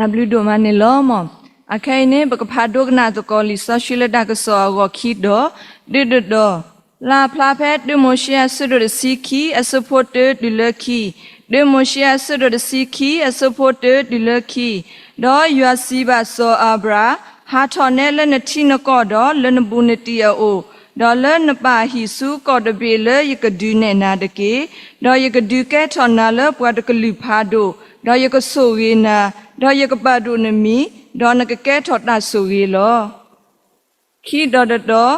တၢ်ဘျုးဒိၣ်မးန့ၣ်လီၤ. အခဲအံၤန့ၣ် ပကဖးဒိကနၣ်သကိးလံာ်စီဆှံလၢတၢ်ကစီၣ်အဂီၢ်ခံတီၤ, ဒုၣ်တတီၤ, လၢအဖျါဖဲ တၢမိၤၡ့အဆၢဒိၣ်တဆံခံ အဆၢဖိတၢတုၤလၢခံ, တၢမိၤၡ့အဆၢဒိၣ်တဆံခံ အဆၢဖိတၢတုၤလၢခံ, ဒီးယွၤစံးဘၣ်စီၤအၤဘြၣ်, ဟးထီၣ်နဲလၢနထံနကီၢ်ဒီး လၢနဘူးနတံၢ်အအိၣ်, ဒီးလၢနပၢ်အဟံၣ်ဆူကီၢ်တဘ့ၣ်လၢယကဒုးနဲၣ်နၤတက့ၢ်. ဒီးယကဒုးကဲထီၣ်နၤလၢပှၤတကလုာ်ဖးဒိၣ်, ဒီးယကဆိၣ်ဂ့ၤနၤ, ဒီးယကပာ်ဒိၣ်နမံၤ, ဒီးနကကဲထီၣ်တၢ်ဆိၣ်ဂ့ၤလီၤ. ခံတီၤတတီၤ,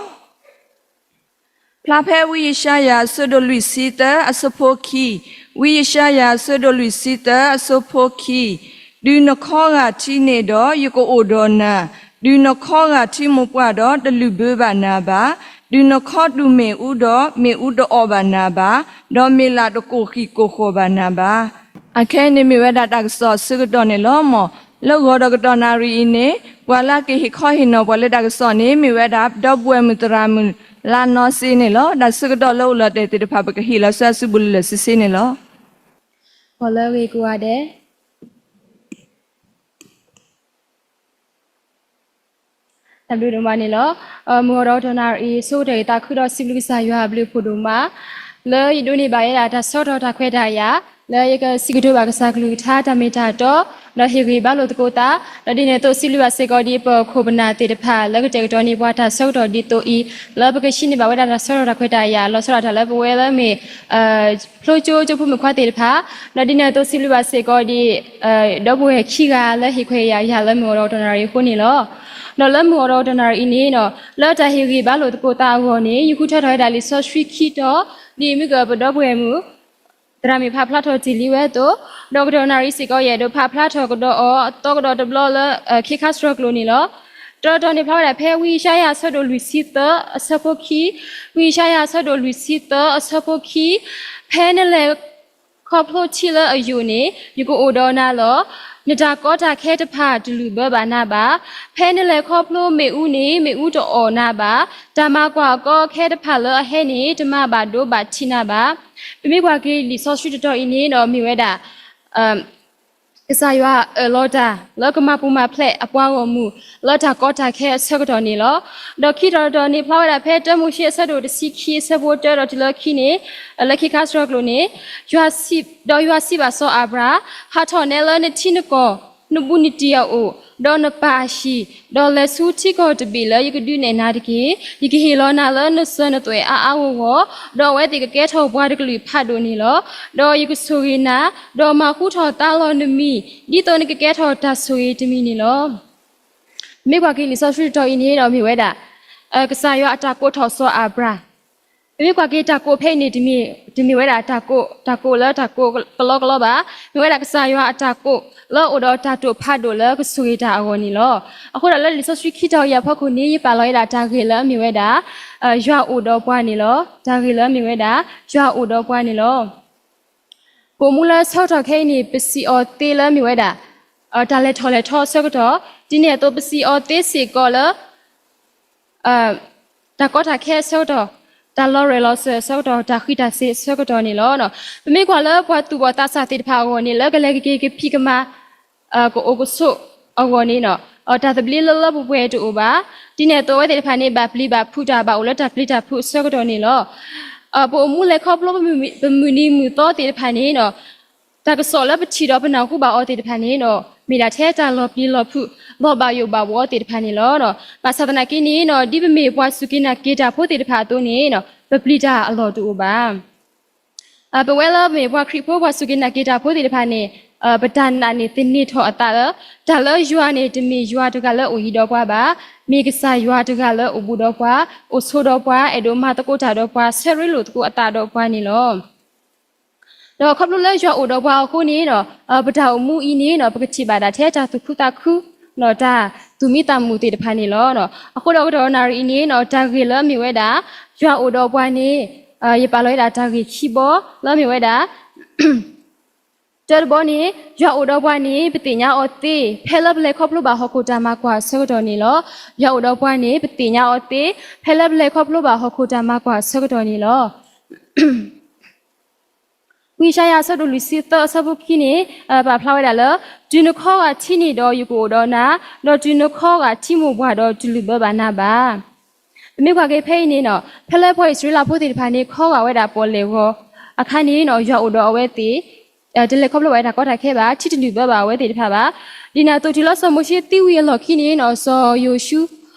ဖျါဖဲဝံယၡါယၤအဆၢဒိၣ်လွံၢ်ဆံသၢ အဆၢဖိခံ, ဝံယၡါယၤအဆၢဒိၣ်လွံၢ်ဆံသၢ အဆၢဖိခံ, တုၤနခီဂာ်ထံန့ၣ်ဒီး ယကအိၣ်ဒီးနၤ, တုၤနခီဂာ်ထံမိၢ်ပှၢ်ဒီး တလုၢ်ဘၢဘၣ်နၤဘၣ်, တုၤနခီတူာ်မ့ၣ်အူဒီး မ့ၣ်အူတအီၣ်ဘၣ်နၤဘၣ်, ဒီးမ့ၢ်လးတကိၢ်ဃံၣ်ကိၢ်ဃီၣ်ဘၣ်နၤဘၣ်. အခဲအံၤန့ၣ်မ့ၢ်ဝဲဒၣ်တၢ်ကစီၣ်အဆၢကတီၢ်န့ၣ်လီၤ. မ်လၢဂီၤဒီးကတီၢ်နၣ်ရံၣ်အံၤန့ၣ် ပှၤလၢအကဟ့ၣ်ခီဟ့ၣ်နီၤပှၤလၢတၢ်ကစီၣ်န့ၣ် မ့ၢ်ဝဲဒၣ်ဒီပုၢ်ဝဲၢ်မုၣ်သရၣ်မုၣ်လါနီစ့န့ၣ်လီၤ. တၢ်ဆၢကတီၢ်လၢအိၣ်လီၤတဲာ်သ့ၣ်တဖၣ် ပကဟ့ၣ်လီၤဆူအစုပူၤလၢလၢာ်ဆ့ဆ့န့ၣ်လီၤ. ဂီၤလၢအဂ့ၤကိးဂၤဒဲး တၢ်ဘျုးဒိၣ်မးန့ၣ်လီၤ. မုၢ်ဂီၤဒီးကတီၢ်နၣ်ရံၣ်အံၤ ဆိကတၢၢ်ယသးခုဒီးစံးဘျုးကစၢ်ယွၤအဘျုးအဖှိၣ်ဒိၣ်မး လၢယဒိးန့ၢ်ဘၣ်ဝဲဒၣ်တၢ်ဆၢကတီၢ်တၢ်ခွဲးတၢ်ယာ် လၢယကစံးကတိၤဘၣ်ကစၢ်ကလုၢ်ကထါတၢ်မ့ၢ်တၢ်တီ ဒီးဟ့ၣ်ဂံၢ်ဘါလိာ်သကိးသး ဒီးဒ်န့ၣ်အသိးစံးဘျုးဘၣ်စ့ၢ်ကီးဒ်ပခိၣ်ပနၢ်သ့ၣ်တဖၣ် လၢကတဲာ်ကတီၤန့ၢ်ပှၤတၢ်ဆၢကတီၢ်ဒ်သိးအံၤ လၢပကဟံးန့ၢ်ဘၣ်ဝဲဒၣ်တၢ်ဆၢကတီၢ်တၢ်ခွဲးတၢ်ယာ် လီၤဆီဒၣ်တၢ်လၢပဝဲလၢမ့ၢ် ဖျိကၠိကၠိဖိမုၣ်ခွါသ့ၣ်တဖၣ် ဒီးဒ်န့ၣ်အသိးစံးဘျုးဘၣ်စ့ၢ်ကီးဒ် ဒီပုၢ်ဝဲၢ်ခံဂၤလၢဟ့ၣ်ခွဲးယာ်ယၤလၢမုၢ်ဂီၤဒီးကတီၢ်နၣ်ရံၣ်အဃိန့ၣ်လီၤ. ဒီးလၢမုၢ်ဂီၤဒီးကတီၢ်နၣ်ရံၣ်အံၤန့ၣ် လၢတၢ်ဟ့ၣ်ဂံၢ်ဘါလိာ်သကိးသးအဂီၢ်န့ၣ် ယဃုထၢထီၣ်ဝဲဒၣ်လံာ်စီဆှံခံတီၤ ဒ်မ့ၢ်ကပဒီပုၢ်ဝဲၢ်မုၣ် သရၣ်မုၣ်ဖးဖျါထီၣ်တ့ၢ်လံဝဲအသိး, ဒီးကတီၢ်နၣ်ရံၣ်စ့ၢ်ကီး ယအဲၣ်ဒိးဖးဖျါထီၣ်ကဒီးအီၤ အသီကဒီးတဘျီလၢ ခ့ခါစရီကျိာ်န့ၣ်လီၤ. တၢတတီၤန့ၣ်ဖျါဝဲဒၣ်ဖဲဝံယၡါယၤအဆၢဒိၣ်လွံၢ်ဆံသၢအဆၢဖိခံ, ဝံယၡါယၤအဆၢဒိၣ်လွံၢ်ဆံသၢအဆၢဖိခံ, ဖဲနလဲၤခီဖျိထံလၢအယိာ်န့ၣ် ယကအိၣ်ဒီးနၤလီၤ. နတၢ်ကီတၢ်ခဲတဖၣ်တလုၢ်ဘၢဘၣ်နၤဘၣ်. ဖဲနလဲၤခီဖျိမ့ၣ်အူန့ၣ် မ့ၣ်အူတအီၣ်နၤဘၣ်. တၢ်မၤကွၢ်အကီအခဲတဖၣ်လၢအဟဲန့ၣ် တမၤဘၣ်ဒိဘၣ်ထံးနၤဘၣ်. ပမ့ၢ်ကွၢ်က့ၤလံာ်စီဆှံတတီၤအံၤန့ၣ်ဒီးမ့ၢ်ဝဲဒၣ် ကစၢ်ယွၤအၢၣ်လီၤတၢ် လၢကမၤပူၤမၤဖျဲးအပှၤဂီၢ်မုၢ် လၢတၢ်ကီတၢ်ခဲအဆၢကတီၢ်န့ၣ်လီၤ. ဒီးခံတီၤတတီၤန့ၣ်ဖျါဝဲဒၣ်ဖဲတၢမိၤၡ့အဆၢဒိၣ်တဆံခံအဆၢဖိတၢဒီးတုၤလၢခံန့ၣ် လၢခ့ခါစရီကျိာ်န့ၣ် ဒီးယွၤစံးဘၣ်စီၤအၤဘြၣ်, ဟးထီၣ်နဲလၢနထံနကီၢ် နဘူးနတံၢ်အအိၣ်, ဒီးနပၢ်အဟံၣ်, ဒီးလဲၤဆူထံကီၢ်တဘ့ၣ်လၢယကဒုးနဲၣ်နၤတက့ၢ်. ယကဟ့ၣ်လီၤနၤလၢနစၢၤနသွဲၣ်အါအါဂီၢ်ဂီၢ်, ဒီးအဝဲသ့ၣ်ကကဲထီၣ်ပှၤတကလုာ်ဖးဒိၣ်န့ၣ်လီၤ. ဒီးယကဆိၣ်ဂ့ၤနၤ, ဒီးမၤဃူထီၣ်သါလီၤနမံၤ, ဒ်သိးနကကဲထီၣ်တၢ်ဆိၣ်ဂ့ၤတမံၤန့ၣ်လီၤ. မ့ၢ်ကွၢ်က့ၤလံာ်စီဆှံတတီၤအံၤန့ၣ်ဒီးမ့ၢ်ဝဲဒၣ် ကစၢ်ယွၤအတၢ်ကိးထီၣ်စီၤအၤဘြၣ် ပမ့ၢ်ကွၢ်က့ၤတၢ်ကိးဖဲအံၤန့ၣ် တမ့ၢ်ဝဲဒၣ်တၢ်ကိးလၢတၢ်ကိးကလီကလီဘၣ်. မ့ၢ်ဝဲဒၣ်ကစၢ်ယွၤအတၢ်ကိးလၢအအိၣ်ဒီးတၢ်တိာ်ဖးဒိၣ်လၢကဆိၣ်ဂ့ၤတၢ်အဂီၢ်န့ၣ်လီၤ. အဃိဒီးလၢလံာ်စီဆှံခံတီၤအံၤအဖီခိၣ်န့ၣ် ယပာ်လီၤဝဲဒၣ်တၢ်ဂ့ၢ်လၢအမ့ၢ်ဝဲဒၣ် ယွၤအိၣ်ဒီးပှၤန့ၣ်လီၤ. တၢ်ဂ့ၢ်လၢအမ့ၢ်ဝဲဒၣ် ယွၤအိၣ်ဒီးပှၤန့ၣ်လီၤ. ပအိၣ်မူလၢဆၢကတီၢ်ခဲအံၤန့ၣ် ပစံးအီၤသ့လၢအမ့ၢ်ဝဲဒၣ် တၢ်လဲၤထီၣ်လဲၤထီအဆၢကတီၢ်, ဒ်န့ၣ်အသိးပစံးအီၤသ့စ့ၢ်ကီးလၢ တၢ်ကီတၢ်ခဲအဆၢကတီၢ်, တၢ်လီၤရၢၢ်လီၤစၢၤအဆၢကတီၢ်, တၢ်ဃံးတၢ်စ့းအဆၢကတီၢ်န့ၣ်လီၤ. ပမ့ၢ်ကွၢ်လၢပှၤသူၣ်ဘီၣ်သးစၢ်သ့ၣ်တဖၣ်အဂီၢ်န့ၣ် လၢကလဲၤကက့ၤကဖံးကမၤ ကအိၣ်ကဆိးအဂီၢ်န့ၣ် တၢ်သဘျ့လၢလၢပှဲၤပှဲၤတအိၣ်ဘၣ်. ဒ်န့ၣ်အသိးအဝဲသ့ၣ်တဖၣ်န့ၣ် ဘၣ်ပျံၤဘၣ်ဖုးတၢ် ဘၣ်အိၣ်လၢတၢ်ပျံၤတၢ်ဖုးအဆၢကတီၢ်န့ၣ်လီၤ. ပအိၣ်မူလဲၤခီဖျိပမုၢ်နံၤမုၢ်သီသ့ၣ်တဖၣ်န့ၣ် တၢ်ကစီၣ်လၢပထံၣ်ဒီးပနၢ်ဟူဘၣ်အီၤသ့ၣ်တဖၣ်န့ၣ် မ့ၢ်ဒၣ်ထဲတၢ်လီၤပျံၤလီၤဖုး လီၤဘၣ်ယိၣ်ဘၣ်ဘှီသ့ၣ်တဖၣ်န့ၣ်လီၤ. ဘၣ်ဆၣ်သနာ်က့န့ၣ် ဒ်ပမ့ၢ်ပှၤစူၢ်က့ၤနာ်က့ၤတၢ်ဖိသ့ၣ်တဖၣ်အသိးန့ၣ် ပပျံၤတၢ်အလီၢ်တအိၣ်ဘၣ်. ပဝဲလၢပမ့ၢ်ပှၤခရံာ်ဖိပှၤစူၢ်က့ၤနာ်က့ၤတၢ်ဖိသ့ၣ်တဖၣ်န့ၣ် ပတၢ်နာ်န့ၣ်သန့ၤထီၣ်အသးလၢ တၢ်လၢယွၤန့ၣ် တမ့ၢ်ယွၤတဂၤလၢအိၣ်ယံၤဒီးပှၤဘၣ်. မ့ၢ်ကစၢ်ယွၤတဂၤလၢအိၣ်ဘူးဒီးပှၤ, အိၣ်ဆိးဒီးပှၤ, အဲၣ်ဒိးမၤသကိးတၢ်ဒီးပှၤ, ဆၢရ့လိာ်သကိးအသးဒီးပှၤန့ၣ်လီၤ. ဒီးခီဖျိလၢယွၤအိၣ်ဒီးပှၤအဃိန့ၣ် ပတၢ်အိၣ်မူအံၤန့ၣ် ပကထံၣ်ဘၣ်ဒၣ်ထဲတၢ်သူၣ်ခုသးခု တၢ်သူၣ်မံသးမုာ်သ့ၣ်တဖၣ်န့ၣ်လီၤ. အဃိဒီးကတီၢ်နၣ်ရံၣ်အံၤန့ၣ် တၢ်ဂ့ၢ်လၢအမ့ၢ်ဝဲဒၣ် ယွၤအိၣ်ဒီးပှၤန့ၣ် ယပာ်လီၤဝဲဒၣ်တၢ်ဂ့ၢ်ခံဘီလၢအမ့ၢ်ဝဲဒၣ် တၢတဘီန့ၣ် ယွၤအိၣ်ဒီးပှၤန့ၣ် ပသ့ၣ်ညါအီၤသ့ ဖဲလၢပလဲၤခီဖျိဘၣ်ဟီၣ်ခိၣ်တၢ်မၤကွၢ်အဆၢကတီၢ်န့ၣ်လီၤ. ယွၤအိၣ်ဒီးပှၤန့ၣ် ပသ့ၣ်ညါအီၤသ့ ဖဲလၢပလဲၤခီဖျိဘၣ်ဟီၣ်ခိၣ်တၢ်မၤကွၢ်အဆၢကတီၢ်န့ၣ်လီၤ. ဂံၡါယၤအဆၢဒိၣ်လွံၢ်ဆံသၢအဆၢဖိခံန့ၣ် ပာ်ဖျါဝဲဒၣ်လၢ တုၤနခီဂာ်ထံန့ၣ်ဒီးယကအိၣ်ဒီးနၤ, ဒီးတုၤနခီဂာ်ထံမိၢ်ပှၢ်ဒီးတလုၣ်ဘၢဘၣ်နၤဘၣ်. ပမ့ၢ်ကွၢ်က့ၤဖဲအံၤန့ၣ်နီၤ ဖဲလၢပှၤအံၣ်စရ့လးဖိသ့ၣ်တဖၣ်န့ၣ် ခီဂာ်ဝဲဒၣ်ပီၣ်လဲၣ်ဂီၤအခါန့ၣ်နီၤ ယွၤအိၣ်ဒီးအဝဲသ့ၣ် တလဲၤခီဖျိဘၣ်ဝဲတၢ်ကီတၢ်ခဲဘၣ်, ထံတလုၢ်ဘၢဘၣ်အဝဲသ့ၣ်တဖၣ်ဘၣ်. ဒ်န့ၣ်အသိးတုၤလၢစီၤမိၤၡ့သံဝံၤအလီၢ်ခံန့ၣ်နီၤ စီၤယိၤၡူ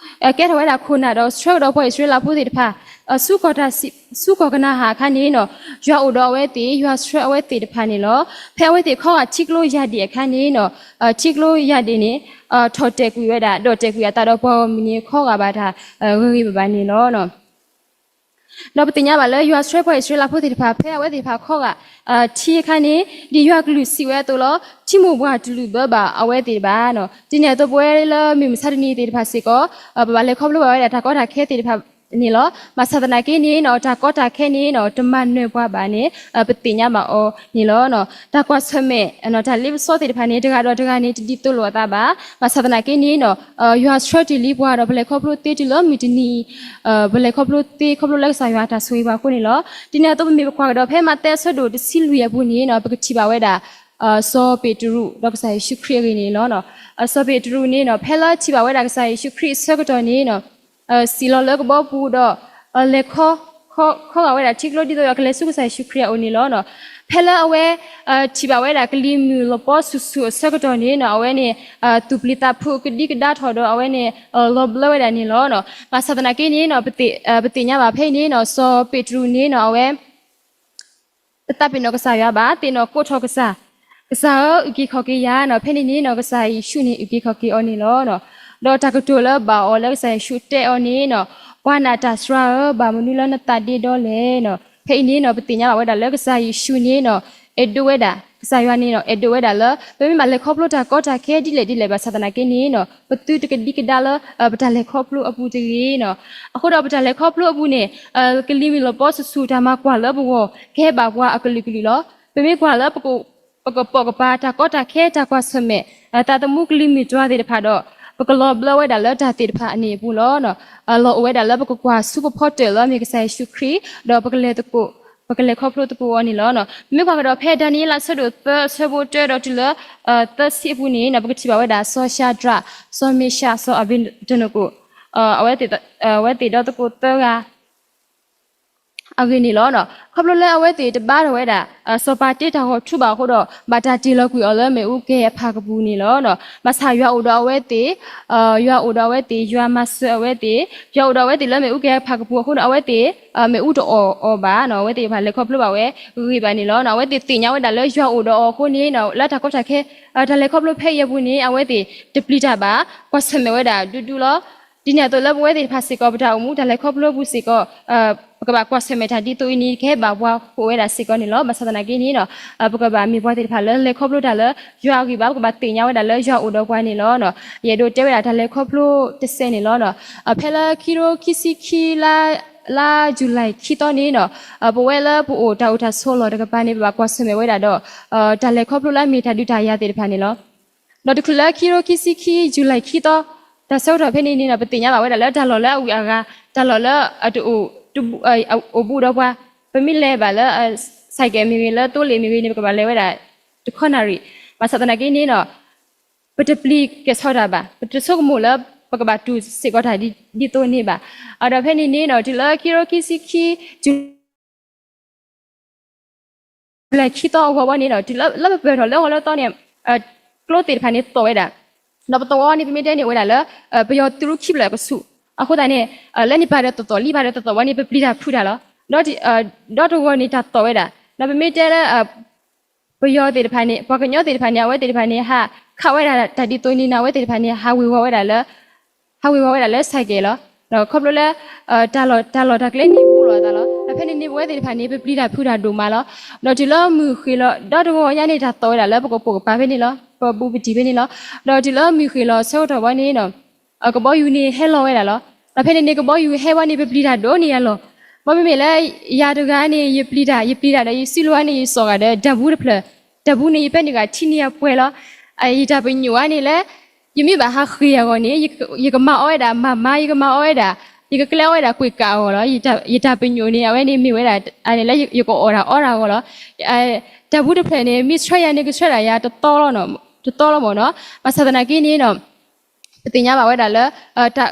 ကဲထီၣ်ဝဲဒၣ်ခိၣ်နၢ်ဒီးဆှၢကဒီးပှၤအံၣ်စရ့လးဖိသ့ၣ်တဖၣ် ဆူကီၢ်တၢ်စံး ဆူကီၢ်ကနၤအၣ်အခါန့ၣ်နီၤ ယွၤအိၣ်ဒီးအဝဲသ့ၣ် ယွၤဆှၢအဝဲသ့ၣ်တဖၣ်န့ၣ်လီၤ. ဖဲအဝဲသ့ၣ်ခီဂာ်ထံကျိယၢ်ဒ့ၣ်အခါန့ၣ်နီၤ ထံကျိယၢ်ဒ့ၣ်န့ၣ် ထီၣ်တဲာ်ကွံာ်ဝဲဒၣ် ဒီၣ်တဲာ်ကွံာ်အသးဒီးပှၤဂီၢ်မုၢ်န့ၣ် ခီဂာ်ဘၣ်တၢ်ဂ့ၤဂ့ၤဘၣ်ဘၣ်န့ၣ်လီၤ. ဒီးပသ့ၣ်ညါဘၣ်လၢယွၤဆှၢပှၤအံၣ်စရ့လးဖိသ့ၣ်တဖၣ် ဖဲအဝဲသ့ၣ်တဖၣ်ခီဂာ် ထံအခါန့ၣ် ဒ်ယွၤကလုၢ်စံးဝဲအသိးလီၤ. ထံမိၢ်ပှၢ်တလုၢ်ဘၢဘၣ်အဝဲသ့ၣ်တဖၣ်နီၤ. ဒ်န့ၣ်အသိးပဝဲလၢမုၢ်မဆါတနံၤသ့ၣ်တဖၣ်စ့ၢ်ကီး ပဘၣ်လဲၤခီဖျိဘၣ်ဝဲဒၣ်တၢ်ကီတၢ်ခဲသ့ၣ်တဖၣ်န့ၣ်လီၤ. ဘၣ်ဆၣ်သနာ်က့န့ၣ်နီၤ တၢ်ကီတၢ်ခဲန့ၣ်နီၤ တမၤနၢၤပှၤဘၣ်န့ၣ် ပသ့ၣ်ညါဘၣ်အီၤန့ၣ်လီၤ. တၢ်ကွၢ်ဆၢၣ်မဲာ် တၢ်လ့ပစီသ့ၣ်တဖၣ်န့ၣ် တဂၤဒီးတဂၤန့ၣ် တဒ်သိးလိာ်အသးဘၣ်. ဘၣ်ဆၣ်သနာ်က့န့ၣ်နီၤ ယွၤဆှၢတ့ၢ်လံပှၤဒီးပလဲၤခီဖျိသ့တုၤလၢမုၢ်တနံၤအံၤ ပလဲၤခီဖျိသ့ခီဖျိလၢကစၢ်ယွၤအတၢ်ဆိၣ်ဂ့ၤပှၤအဃိန့ၣ်လီၤ. ဒ်န့ၣ်အသိးပမ့ၢ်ပကွၢ်ကဒီးဖဲမးသဲအဆၢဒိၣ်တဆံလွံၢ်အပူၤန့ၣ်နီၤ ပကထံၣ်ဘၣ်ဝဲဒၣ် စီၤပ့းတရူးဒီးကစၢ်ယ့ၣ်ၡူးခရံာ်အဂ့ၢ်န့ၣ်လီၤ. စီၤပ့းတရူးန့ၣ်နီၤ ဖဲလၢထံၣ်ဘၣ်ဝဲဒၣ်ကစၢ်ယ့ၣ်ၡူးခရံာ်အဆၢကတီၢ်န့ၣ်နီၤ စံၣ်လီၤလၢကဘီပူၤဒီး လဲၤခီ ခီဂာ်ဝဲဒၣ်ထံကျိဒ်သိးဒီးကလဲၤဆူကစၢ်ယ့ၣ်ၡူးခရံာ်အအိၣ်န့ၣ်လီၤ. ဖဲလၢအဝဲ ထံၣ်ဘၣ်ဝဲဒၣ်ကလံၤမုၢ်လီၤပီဆူၣ်ဆူၣ်အဆၢကတီၢ်န့ၣ်နီၤ အဝဲန့ၣ် သူၣ်ပျံၤသးဖုးကဒံကဒါထီၣ်ဒီးအဝဲန့ၣ် လီၤဘျၢဝဲဒၣ်န့ၣ်လီၤ. ဘၣ်ဆၣ်သနာ်က့န့ၣ်နီၤ ပသ့ၣ်ညါဘၣ်ဖဲအံၤန့ၣ်နီၤ စီၤပ့းတရူးန့ၣ်နီၤ အဝဲ တသးပ့ၤနီၣ်ကစၢ်ယွၤဘၣ်, သ့ၣ်နီၣ်ကိးထီၣ်ကစၢ်, ကစၢ်ဧၢ, အုၣ်က့ၤခီၣ်က့ၤယၤနီၤ. ဖဲန့ၣ်န့ၣ်နီၤ ကစၢ်ယ့ၣ်ၡူးန့ၣ် အုၣ်က့ၤခီၣ်က့ၤအီၤန့ၣ်လီၤ. ဒီးတၢ်ကတိၤလၢဘၣ်အီၤလၢကစၢ်ယ့ၣ်ၡူးတဲအီၤန့ၣ်နီၤ, ပှၤနာ်တၢ်စှၤဧၢ, ဘၣ်မနုၤလၢနသးဒ့ဒီလဲၣ်နီၤ. ဖဲအံၤန့ၣ်နီၤ ပသ့ၣ်ညါဘၣ်ဝဲဒၣ်လၢကစၢ်ယ့ၣ်ၡူးန့ၣ်နီၤ အဲၣ်ဒိးဝဲဒၣ်, ကစၢ်ယွၤန့ၣ်နီၤ အဲၣ်ဒိးဝဲဒၣ်လၢ ပမ့ၢ်ဘၣ်လဲၤခီဖျိတၢ်ကီတၢ်ခဲဒ်လဲၣ်ဒ်လဲၣ်ဘၣ်ဆၣ်သနာ်က့န့ၣ်နီၤ ပသုတကဒံကဒါလၢ ပတၢ်လဲၤခီဖျိအပူၤတဂ့ၤနီၤ. အဃိဒီးပတၢ်လဲၤခီဖျိအပူၤန့ၣ် ကလံၤမုၢ်လီၤပီဆူၣ်ဆူၣ် တၢ်မၤကွၢ်လၢပဂီၢ် ကဟဲဘၣ်ပှၤအကလုာ်ကလုာ်လီၤ. ပမ့ၢ်ကွၢ်လၢ ပကပိာ်ကပၤတၢ်ကီတၢ်ခဲ တၢ်ကွၢ်ဆၢၣ်မဲာ် သးသမူကလံၤမုၢ်တွၤသ့ၣ်တဖၣ်ဒီး ပကလီၤဘျၢဝဲဒၣ်လၢတၢ်သ့ၣ်တဖၣ်အန့ၣ်အပူၤလီၤ. လီၤအိၣ်ဝဲဒၣ်လၢပကကွၢ်ဆူပဖီတၢၣ်လၢအမ့ၢ်ကစၢ်ယ့ၣ်ၡူးခရံာ် ဒီးပကလဲၤသကိး ပကလဲၤခီဖျိသကိးအီၤန့ၣ်လီၤ. ပမ့ၢ်ကွၢ်ကဒီးဖဲဒၤနံးယ့လးအဆၢဒိၣ်သၢအဆၢဖိတၢဒီးတုၤလၢ သၢဆံအပူၤန့ၣ် ပကထံၣ်ဘၣ်ဝဲဒၣ်စီၤၡၤဒြး, စီၤမ့ၡး, စီၤအဘ့းနကိၣ် အဝဲသ့ၣ်ဒီသကိးသၢဂၤ အဂ့ၢ်န့ၣ်လီၤ. ခီဖျိလၢအဝဲသ့ၣ်တဘါထီၣ်ဝဲဒၣ် စီၤပၤတ့တၢ်ဂီၤထူဘၣ်အဃိဒီး ဘၣ်တၢ်တ့ၢ်လီၤကွံာ်အီၤလၢမ့ၣ်အူကဲအဖၣ်ကပူၤန့ၣ်လီၤ. ဘၣ်ဆၣ်ယွၤအိၣ်ဒီးအဝဲသ့ၣ်, ယွၤအိၣ်ဒီးအဝဲသ့ၣ်, ယွၤမၤစၢၤအဝဲသ့ၣ်, ယွၤအိၣ်ဒီးအဝဲသ့ၣ်လၢမ့ၣ်အူကဲအဖၣ်ကပူၤအဃိဒီး အဝဲသ့ၣ် မ့ၣ်အူတအီၣ်အီၤဘၣ်နီၤ, အဝဲသ့ၣ်တဖၣ်လဲၤခီဖျိဘၣ်ဝဲဂ့ၤဂ့ၤဘၣ်န့ၣ်လီၤ. အဝဲသ့ၣ်သ့ၣ်ညါဝဲဒၣ်လၢယွၤအိၣ်ဒီးအီၤအဃိန့ၣ် လၢတၢ်ကီတၢ်ခဲ တၢ်လဲၤခီဖျိဖဲအံၤအပူၤန့ၣ် အဝဲသ့ၣ်တပျံၤတၢ်ဘၣ်, ကွၢ်ဆၢၣ်မဲာ်ဝဲဒၣ်ဒူဒူလီၤ. ဒ်န့ၣ်အသိးလၢပဝဲသ့ၣ်တဖၣ်စ့ၢ်ကီး ပတၢ်အိၣ်မူတၢ်လဲၤခီဖျိအပူၤစ့ၢ်ကီး ပကဘၣ်ကွၢ်ဆၢၣ်မဲာ်တၢ်ဒ်သိးအံၤန့ၣ် ကဟဲဘၣ်ပှၤကိးဝဲဒၣ်စ့ၢ်ကီးန့ၣ်လီၤ. ဘၣ်ဆၣ်သနာ်က့န့ၣ် ပကဘၣ်မ့ၢ်ပှၤသ့ၣ်တဖၣ်လၢလဲၤခီဖျိတၢ်လၢယွၤအဂံၢ်ဘါ, ပကဘၣ်သ့ၣ်ညါဝဲဒၣ်လၢယွၤအိၣ်ဒီးပှၤန့ၣ်လီၤ. ယအဲၣ်ဒိးတဲဝဲဒၣ်တၢ်လဲၤခီဖျိတစဲးန့ၣ်လီၤ. ဖဲလၢခံကထိခံဆံခံ လါယူၤလံခံသီန့ၣ် ပဝဲလၢပအိၣ်တၢ်အိၣ်တၢ်ဆိးလီၢ်တကပၤန့ၣ် ပဘၣ်ကွၢ်ဆၢၣ်မဲာ်ဝဲဒၣ်ဒီး တၢ်လဲၤခီဖျိလၢအမ့ၢ်တၢ်ဒုးတၢ်ယၤသ့ၣ်တဖၣ်န့ၣ်လီၤ. ဒီးတချုးလၢခံကထိခံဆံခံ ယူၤလံခံသီ တၢ်ဆၢကတီၢ်ဖဲန့ၣ်န့ၣ် ပသ့ၣ်ညါဘၣ်ဝဲဒၣ်လၢတၢ်လီၢ်လၢအဝံၣ်အဂၤ, တၢ်လီၢ်လၢအတအိၣ်ဘူးဒီးပှၤ, ပမ့ၢ်လဲၤဘၣ်လၢ ဆိုင်ကယ် မ့ၢ်ဂ့ၤ လၢသိလ့ၣ်မ့ၢ်ဂ့ၤန့ၣ် ပကဘၣ်လဲၤဝဲဒၣ်တခီနၣ်ရံၣ်, ဘၣ်ဆၣ်သနာ်က့န့ၣ် ပတပျံၤကဲၤဆီၣ်တၢ်ဘၣ်, ပတဆိကမိၣ်လၢပကဘၣ်တူၢ်စ့ၢ်ကီးတၢ်ဒ်သိးန့ၣ်ဘၣ်. ဒီးဖဲန့ၣ်န့ၣ် တုၤလၢခံကထိခံဆံခံ ယူၤ ယူၤလံခံသီအဂီၢ်ဝဲန့ၣ်ဒီး တုၤလၢပပၢၢ်ထီၣ်လၢဂီၤလၢသီန့ၣ် ကျိသ့ၣ်တဖၣ်န့ၣ်သီၣ်ဝဲဒၣ်, ဒီးပသီၣ်ဝဲန့ၣ် ပမ့ၢ်တဲန့ၣ်အိၣ်ဝဲဒၣ်လၢ ပယီၤသုးရူခံဖျၢၣ်အကဆူး, အဃိသတးန့ၣ် လၢန့ၣ်ပာ်ဒီးသီၣ်သီၣ်လံပာ်ဒီးသီၣ်သီၣ်ဝဲန့ၣ် ပပျံၤတၢ်ဖုးတၢ်လီၤ. ဒီးတဂီၤန့ၣ်တၢ်သီၣ်ဝဲဒၣ်, ဒီးပမ့ၢ်တဲလၢ ပယီၤသ့ၣ်တဖၣ်န့ၣ် ပှၤကညီသ့ၣ်တဖၣ်န့ၣ် အဝဲသ့ၣ်တဖၣ်န့ၣ် ဟးခးဝဲဒၣ်တၢ်ဒ်သိးန့ၣ်န့ၣ် အဝဲသ့ၣ်တဖၣ်န့ၣ် ဟးဝ့ၤဝီၤဝဲဒၣ်လၢ ဟးဝ့ၤဝီၤဝဲဒၣ်လၢ ဆိုင်ကယ် လီၤ. ဒီးခီဖျိလၢ တၢ်လီၢ်တၢ်ကျဲန့ၣ်ဘူးလိာ်အသးလီၤ. ဒီးဖဲန့ၣ်န့ၣ် ပဝဲသ့ၣ်တဖၣ်န့ၣ် ပပျံၤတၢ်ဖုးတၢ်ဒိၣ်မးလီၤ. ဒီးတုၤလၢမုၢ်ဃ့ၢ်လီၤ ဒီတဂီၤညါန့ၣ် တၢ်သီၣ်ဝဲဒၣ်လၢပကပိာ်ကပၤဖဲန့ၣ်လီၤ, ပဘူးပတံၢ်ဖဲန့ၣ်လီၤ. ဒီးတုၤလၢမုၢ်ဃ့ၢ်လီၤဆၢကတီၢ်ဝဲန့ၣ် ကဘီယူၤန့ၣ်ဟဲလီၤဝဲဒၣ်လီၤ. ဒီးဖဲန့ၣ်န့ၣ် ကဘီယူၤဟဲဝဲန့ၣ် ပပျံၤတၢ်ဒိၣ်န့ၢ်ယၤလီၤ. ဘၣ်မ့မ့ၢ်လၢ ယၤတဂၤန့ၣ် ယပျံၤတၢ် ယပျံၤတၢ်ဒီး ယစုလိာ်ဝဲန့ၣ် ယစိာ်ဂာ်ဒီး တၢ်ဘူးတဖျၢၣ်, တၢ်ဘူးန့ၣ် ယပဲနုာ်ဂာ်ထံန့ၢ်အပှဲၤလီၤ. ယတၢ်ပညိၣ်ဝဲန့ၣ်လၢ ယမ့ၢ်ဘၣ်ဟးဃ့ၢ်အဂီၢ်န့ၣ် ယကမၤအီၣ်ဝဲဒၣ် မၤမၤ ယကမၤအီၣ်ဝဲဒၣ် ယကကျဲအီၣ်ဝဲဒၣ်ကွံာ်ကးအဂီၢ်လီၤ. ယတၢ်ပညိၣ်န့ၣ် အဝဲန့ၣ်မ့ၢ်ဝဲဒၣ် လၢယကအီၣ်တၢ်အီတၢ်အဂီၢ်လီၤ. တၢ်ဘူးတဖျၢၣ်န့ၣ် မ့ၢ်ဆှၢယၤန့ၣ် ကဆှၢဒၣ်ယၤ တသီလီၤမ့ၢ်နီၤ. ဘၣ်ဆၣ်သနာ်က့န့ၣ်နီၤ ပသ့ၣ်ညါဘၣ်ဝဲဒၣ်လၢ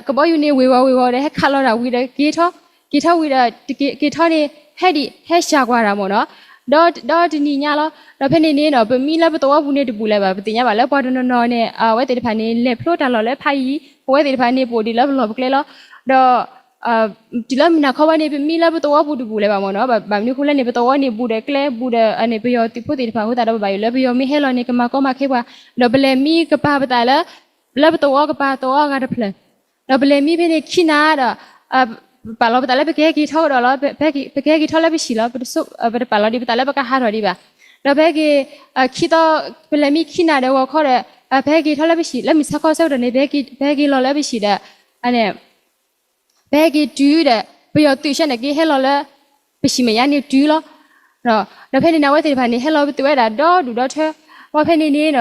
ကဘီယူၤန့ၣ်ဝ့ၤဝီၤဝ့ၤဝီၤဒီး ဟဲခးလီၤတၢ်ဝံၤဒီး က့ၤထီၣ်, က့ၤထီၣ်ဝံၤဒီး က့ၤထီၣ်န့ၣ် ဟဲဒံး ဟဲစှၤကွၢ်တၢ်မ့ၢ်နီၤ. ဒီးတနံၤညါလီၤ. ဒီးဖဲန့ၣ်န့ၣ်နီၤ ပမံလၢပသဝီပူၤန့ၣ်တဘူးလၢၤဘၣ်. ပသ့ၣ်ညါဘၣ်လၢပှၤတနီၤနီၤန့ၣ် အဝဲသ့ၣ်တဖၣ်န့ၣ် လဲၤဖျိတၢ်လီၢ်လၢဖးယံၤ, ပဝဲသ့ၣ်တဖၣ်န့ၣ် ပအိၣ်ဒံးလၢပလီၢ်ပကျဲလီၤ. ဒီး တုၤလၢမုၢ်နၤခီဝဲန့ၣ် ပမံလၢပသဝီပူၤတဘူးလၢၤဘၣ်မ့ၢ်နီၤ. ဘၣ်မနုၤအဃိလဲၣ်န့ၣ် ပသဝီန့ၣ်ဘူးဒီးကျဲဘူးဒီး ပယီၤသုးဖိသ့ၣ်တဖၣ်အဃိသတးဒီး ပဘၣ်ယိၣ်လၢပယီၤမ့ၢ်ဟဲလီၤန့ၣ် ကမၤကီမၤခဲပှၤ, ဒီးပလဲၤမံကပၤပသးလၢ လၢပသဝီကပၤသဝီအဂၤတဖျၢၣ်, ဒီးပလဲၤမံဖဲန့ၣ်ခံနၤဒီး ပပာ်လီၤပသးလၢပကဟဲက့ၤထီၣ်ကဒီးလီၤ. ပကဟဲက့ၤထီၣ်လၢပဟံၣ်လီၤ. ပတပာ်လီၤဒံးပသးလၢပကဟးထီၣ်ဒံးဘၣ်. ဒီးပဟဲက့ၤ ခံသီ ပလဲၤမံခံနၤဒီးဂီၤခီဒီး ပဟဲက့ၤထီၣ်လၢပဟံၣ် လၢမုၢ်ဆါခီဆၢကတီၢ်န့ၣ် ပဟဲက့ၤလီၤလၢပဟံၣ်ဒီး ပဟဲက့ၤတုၤဒီး ပယီၤသုးဆၢန့ၣ်က့ၤဟဲလီၤလၢ ပဟံၣ်မဲာ်ညါန့ၣ်တုၤလီၤ. ဒီးဖဲန့ၣ်န့ၣ် အဝဲသ့ၣ်တဖၣ်န့ၣ် ဟဲလီၤပသုးဝဲဒၣ်ဒီဒူၣ်ဒီထၢ, ဝဲဖဲန့ၣ်န့ၣ်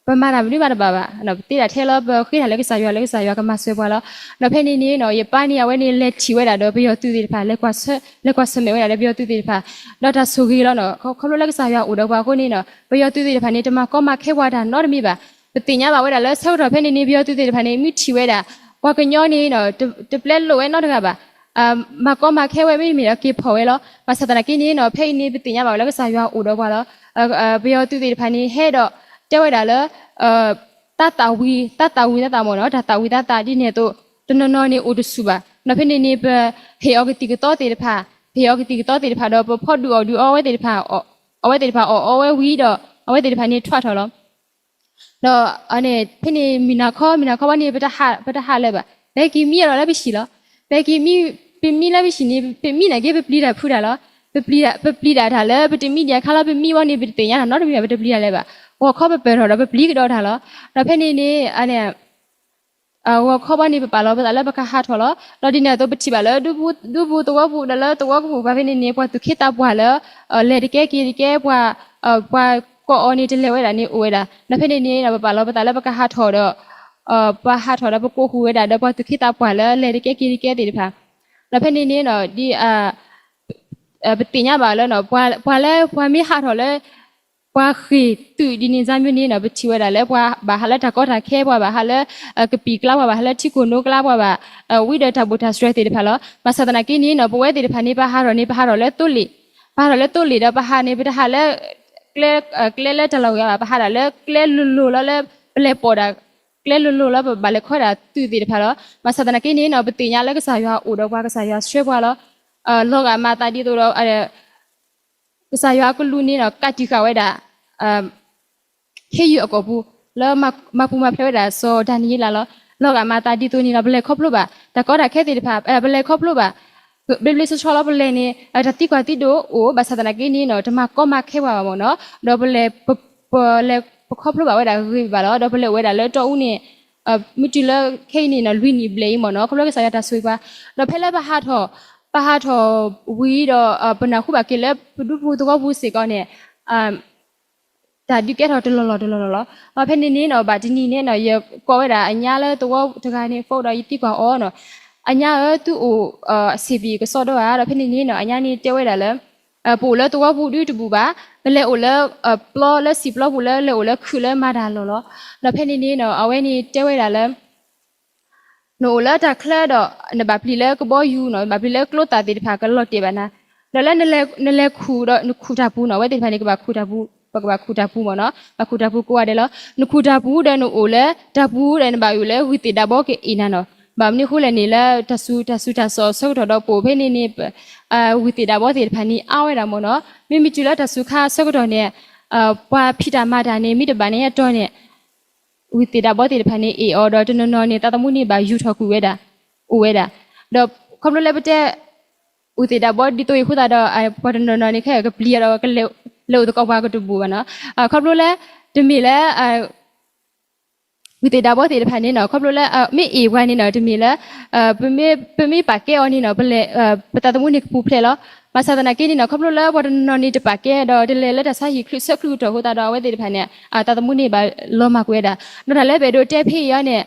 ပမၤတၢ်မနုၤမးတဘၣ်ဘၣ်, ပတ့တၢ်ထဲလီၤ ပဃ့တၢ်လၢကစၢ်ယွၤလၢကစၢ်ယွၤကမၤစၢၤပှၤလီၤ. ဒီးဖဲန့ၣ်န့ၣ် ယပၢ်န့ၣ် အဝဲန့ၣ်လဲၤထံၣ်ဝဲဒၣ်ဒီးပယီၤသုးသ့ၣ်တဖၣ်, လဲၤကွၢ်ဆၢၣ်မဲာ်ဝဲဒၣ်ဒီးပယီၤသုးသ့ၣ်တဖၣ်, ဒီးတၢ်ဆိၣ်ဂ့ၤလီၤ. ခီဖျိလၢကစၢ်ယွၤအိၣ်ဒီးပှၤအဃိန့ၣ် ပယီၤသုးသ့ၣ်တဖၣ်န့ၣ် တမၤကီမၤခဲပှၤတၢ်နီတမံၤဘၣ်. ပသ့ၣ်ညါဘၣ်ဝဲဒၣ်လၢဆၢကတီၢ်ဖဲန့ၣ်န့ၣ် ပယီၤသုးသ့ၣ်တဖၣ်န့ၣ် မ့ၢ်ထံၣ်ဝဲဒၣ် ပှၤကညီန့ၣ် တပျဲလိာ်ဝဲနီတဂၤဘၣ်. မၤကီမၤခဲဝဲမ့တမ့ၢ်ဒီးက့ၤဖီၣ်ဝဲလီၤ. ဘၣ်ဆၣ်သနာ်က့န့ၣ်နီၤ ဖဲအံၤန့ၣ် ပသ့ၣ်ညါဘၣ်ဝဲလၢကစၢ်ယွၤအိၣ်ဒီးပှၤလီၤ. ပယီၤသုးသ့ၣ်တဖၣ်န့ၣ် ဟဲဒီးတဲဝဲဒၣ်လၢ တၢ်သၣ်ဝံၤ တၢ်သၣ်ဝံၤသးသးမ့ၢ်နီၤ, တၢ်သၣ်ဝံၤသးသးဒ်န့ၣ်အသိး တနီၤနီၤန့ၣ်အိၣ်တဆူၣ်ဘၣ်. ဒီးဖဲန့ၣ်န့ၣ် ပဟ့ၣ်အီၤကသံၣ်ကသီသ့ၣ်တဖၣ်, ပဟ့ၣ်အီၤကသံၣ်ကသီသ့ၣ်တဖၣ်ဒီး ပဖီၣ်ဒုးအီၣ်ဒုးအီဝဲသ့ၣ်တဖၣ်, အဝဲသ့ၣ်တဖၣ်အီၣ်အီဝဲဝံၤဒီး အဝဲသ့ၣ်တဖၣ်န့ၣ်ထွးထီၣ်လီၤ. ဒီးန့ၣ် ဖဲန့ၣ်မုၢ်နၤခီ မုၢ်နၤခီဘၣ်န့ၣ် ပတဟးလၢၤဘၣ်. ပဟဲက့ၤမံအီၤဒီးလၢပဟံၣ်လီၤ. ပဟဲက့ၤမံ, ပမံလၢပဟံၣ်န့ၣ် ပမံန့ၣ်က့ၤ ပပျံၤတၢ်ဖုးတၢ်လီၤ. ပပျံၤတၢ်, ပပျံၤဒၣ်တၢ်လၢ ပတမံဒံးအခါလီၤ. ပမံဝဲန့ၣ် ပတသ့ၣ်ညါတၢ်နီတမံၤဘၣ်, ပတပျံၤတၢ်လၢၤဘၣ်. ဂီၤခီပပၢၢ်ထီၣ်ဒီး ပပျံၤကဒီးတၢ်လီၤ. ဒီးဖဲန့ၣ်န့ၣ် ဂီၤခီဘၣ်န့ၣ် ပပာ်လီၤပသးလၢပကဟးထီၣ်လီၤ. ဒီးဒ်န့ၣ်အသိး ပထံၣ်ဘၣ်လၢ ဒူပူၤသဝီပူၤဒီးလၢသဝီပူၤ ပှၤဖဲန့ၣ်န့ၣ် ပှၤသူၣ်က့သးပှၢ်လၢ လဲၤတကဲက့ၤတကဲ ပှၤ, ပှၤကိးအီၤန့ၣ် တလဲၤဝဲဒၣ်န့ၣ်အိၣ်ဝဲဒၣ်. ဒီးဖဲန့ၣ်န့ၣ် ပပာ်လီၤပသးလၢပကဟးထီၣ်ဒီး ပဟးထီၣ်ဒီးပကိးဃုာ်ဝဲဒၣ်ဒီး ပှၤသူၣ်က့သးပှၢ်လၢလဲၤတကဲက့ၤတကဲသ့ၣ်တဖၣ်. ဒီးဖဲန့ၣ်န့ၣ် ဒ် ပသ့ၣ်ညါဘၣ်လၢ ပှၤလၢပှၤမ့ၢ်ဟးထီၣ်လၢ ပှၤဃ့ၢ်သုးဒ်န့ၣ် စၢ်မ့ၢ်န့ၣ်နီၤ ပထံၣ်ဝဲဒၣ်လၢ ပှၤဘၣ်ဟးလၢတၢ်ကီတၢ်ခဲ ပှၤဘၣ်ဟးလၢ ကပံာ်ကျါ ပှၤဘၣ်ဟးလၢထံခိၣ်နိကျါ ပှၤဘၣ် ဝံဒီးတၢ်ဘိၣ်တၢ်စှၤသ့ၣ်တဖၣ်လီၤ. ဘၣ်ဆၣ်သနာ်က့န့ၣ်နီၤ ပဝဲသ့ၣ်တဖၣ်န့ၣ် ပဟးထီၣ်န့ၣ် ပဟးထီၣ်လၢသိလ့ၣ်, ပဟးထီၣ်လၢသိလ့ၣ်ဒီး ပဟးန့ၣ် ပတဟးလၢ ကျဲလၢတၢ်လီၢ်ဂၤဘၣ်, ပဟးဒၣ်လၢကျဲလိၤလိၤလီၤလၢ ပလဲၤပိာ်ဒၣ် ကျဲလိၤလိၤလၢပဘၣ်လဲၤခီဒၣ်သုးသ့ၣ်တဖၣ်လီၤ. ဘၣ်ဆၣ်သနာ်က့န့ၣ်နီၤ ပသ့ၣ်ညါလၢကစၢ်ယွၤအိၣ်ဒီးပှၤ ကစၢ်ယွၤဆှၢပှၤလီၤ. လီၤဂာ်မၤသးဒ်သိးဒီး ကစၢ်ယွၤအကလူးန့ၣ်ဒီး ကးတံာ်ဃာ်ဝဲဒၣ် ခ့ယုၢ်အကီၢ်ပူၤ လၢမၤပူၤမၤဖျဲးဝဲဒၣ်စီၤဒၤနံးယ့လးလီၤ. လီၤဂာ်မၤသးဒ်သိးန့ၣ်ဒီး ပလဲၤခီဖျိဘၣ် တၢ်ကီတၢ်ခဲသ့ၣ်တဖၣ်, ပလဲၤခီဖျိဘၣ် ဘျ့ဘျ့ဆှီဆှီလီၤ ပလဲၤန့ၣ် တၢ်သံကွၢ်သံဒိးအိၣ်, ဘၣ်ဆၣ်သနာ်က့န့ၣ်ဒီး တမၤကီမၤခဲပှၤဘၣ်မ့ၢ်နီၤ, ဒီးပလဲၤ ပလဲၤပခီဖျိဘၣ်ဝဲဒၣ်ဂ့ၤဘၣ်လီၤ. ဒီးပလဲၤအိၣ်ဝဲဒၣ်လၢတီအူန့ၣ် မုၢ်တုၤလၢခဲအံၤန့ၣ်နီၤ လွံၢ်နံၣ်ဘျဲၣ်အံၤမ့ၢ်နီၤ, ခီဖျိကစၢ်ယွၤတၢ်ဆိၣ်ဂ့ၤပှၤ, ဒီးဖဲလၢပဟးထီၣ်, ပဟးထီၣ်ဝံၤဒီး ပနၢ်ဟူဘၣ်က့ၤလၢပဒူပူၤသဝီပူၤစ့ၢ်ကီးန့ၣ် တၢ်ဒုးကဲထီၣ်တလီၢ်လီၢ်တလီၢ်လီၢ်လီၤ. ဒီးဖဲန့ၣ်န့ၣ်နီၤ ဘၣ်တနံၤန့ၣ်နီၤ ယကိးဝဲဒၣ်အညါလၢသဝီတဂၤန့ၣ် phone ဒီးယသံကွၢ်အီၤနီၤ, အညါဧၢ သုအိၣ် စ့ၢ်ဘံၣ်ကစီဒီဧါ. ဒီးဖဲန့ၣ်န့ၣ်နီၤ အညါန့ၣ်တဲဝဲဒၣ်လၢ ပအိၣ်လၢသဝီပူၤဒုတဘူးဘၣ်, ပလဲၤအိၣ်လၢ ပျီလၢစံာ်ပျီပူၤလၢ လဲၤအိၣ်လၢခုးလၢမၤတၢ်လီၢ်လီၤ. ဒီးဖဲန့ၣ်န့ၣ်နီၤ အဝဲန့ၣ်တဲဝဲဒၣ်လၢ နအိၣ်လၢတၢ်ချၢဒီး နဘၣ်ပျံၤလၢကဘီယူၤနီၤ, ဘၣ်ပျံၤလၢကျိသၣ်သ့ၣ်တဖၣ် ကလီၤတဲာ်ဘၣ်နၤ, ဒီးလၢနလဲၤခူၣ်ဒီး နခူၣ်တၢ်ပူၤနီၤ, အဝဲသ့ၣ်တဖၣ်န့ၣ် ကဘၣ်ခူၣ်တၢ်ပူၤ, ပကဘၣ်ခူၣ်တၢ်ပူၤမ့ၢ်နီၤ, ဘၣ်ခူၣ်တၢ်ပူၤကိးဂၤဒဲးလီၤ. နခူၣ်တၢ်ပူၤဒီးနအိၣ်လၢတၢ်ပူၤဒီး နဘၣ်ယိၣ်လၢဂုၢ်သ့ၣ်ဒၣ်ဘီကအ့ၣ်နၤနီၤ. ဘၣ်မနုၤအဃိလဲၣ်န့ၣ် လၢတၢ်ဆူး တၢ်ဆူးတၢ်ဆါအဆၢကတီၢ်ဒီး ပအိၣ်ဖဲန့ၣ်န့ၣ် ဂုၢ်သ့ၣ်ဒၣ်ဘီသ့ၣ်တဖၣ်န့ၣ်အါဝဲဒၣ်မ့ၢ်နီၤ, မ့မ့ၢ်တုၤလၢတၢ်ဆူးခါအဆၢကတီၢ်န့ၣ် ပှၤဖံးတၢ်မၤတၢ်န့ၣ် မ့ၢ်တဘၣ်န့ၣ်အတီၢ်န့ၣ် ဂုၢ်သ့ၣ်ဒၣ်ဘီသ့ၣ်တဖၣ်န့ၣ် အ့ၣ်အီၤဒီး တနီၤနီၤန့ၣ် သးသမူန့ၣ် ဘၣ်ယူၤထီၣ်ကွံာ်ဝဲဒၣ်, အိၣ်ဝဲဒၣ်. ဒီးခီဖျိလၢပတဲ ဂုၢ်သ့ၣ်ဒၣ်ဘီဒ်သိးအံၤအဃိသတးဒီး ပှၤတနီၤနီၤန့ၣ် ခဲအံၤကပျံၤအီၤဒီး လဲၤအိၣ်သကိးပှၤကတဘူးဘၣ်နီၤ. ခီဖျိလၢ တမ့ၢ်လၢ ပ ဝံသ့ၣ်ဒါဘီသ့ၣ်တဖၣ်န့ၣ်နီၤ ခီဖျိလၢ မ့ၢ်အ့ၣ်ပှၤန့ၣ်နီၤ တမ့ၢ်လၢ ပမ့ၢ်ပာ်ကဲအီၤန့ၣ်နီၤ ပလဲၤ ပသးသမူန့ၣ်ကပူၤဖျဲးလီၤ. ဘၣ်ဆၣ်သနာ်က့န့ၣ်နီၤ ခီဖျိလၢပှၤတနီၤနီၤန့ၣ် တပာ်ကဲဒီး တလဲၤလၢတၢ်ဆါဟံၣ်ဆၢကတီၢ်အဃိသတးဒီး အဝဲသ့ၣ်တဖၣ်န့ၣ် သးသမူန့ၣ်ဘၣ်လီၤမၢ်ကွံာ်ဝဲဒၣ်. ဒီးတၢ်လၢပအဲၣ်ဒိးတဲဖဲအံၤအံၤန့ၣ်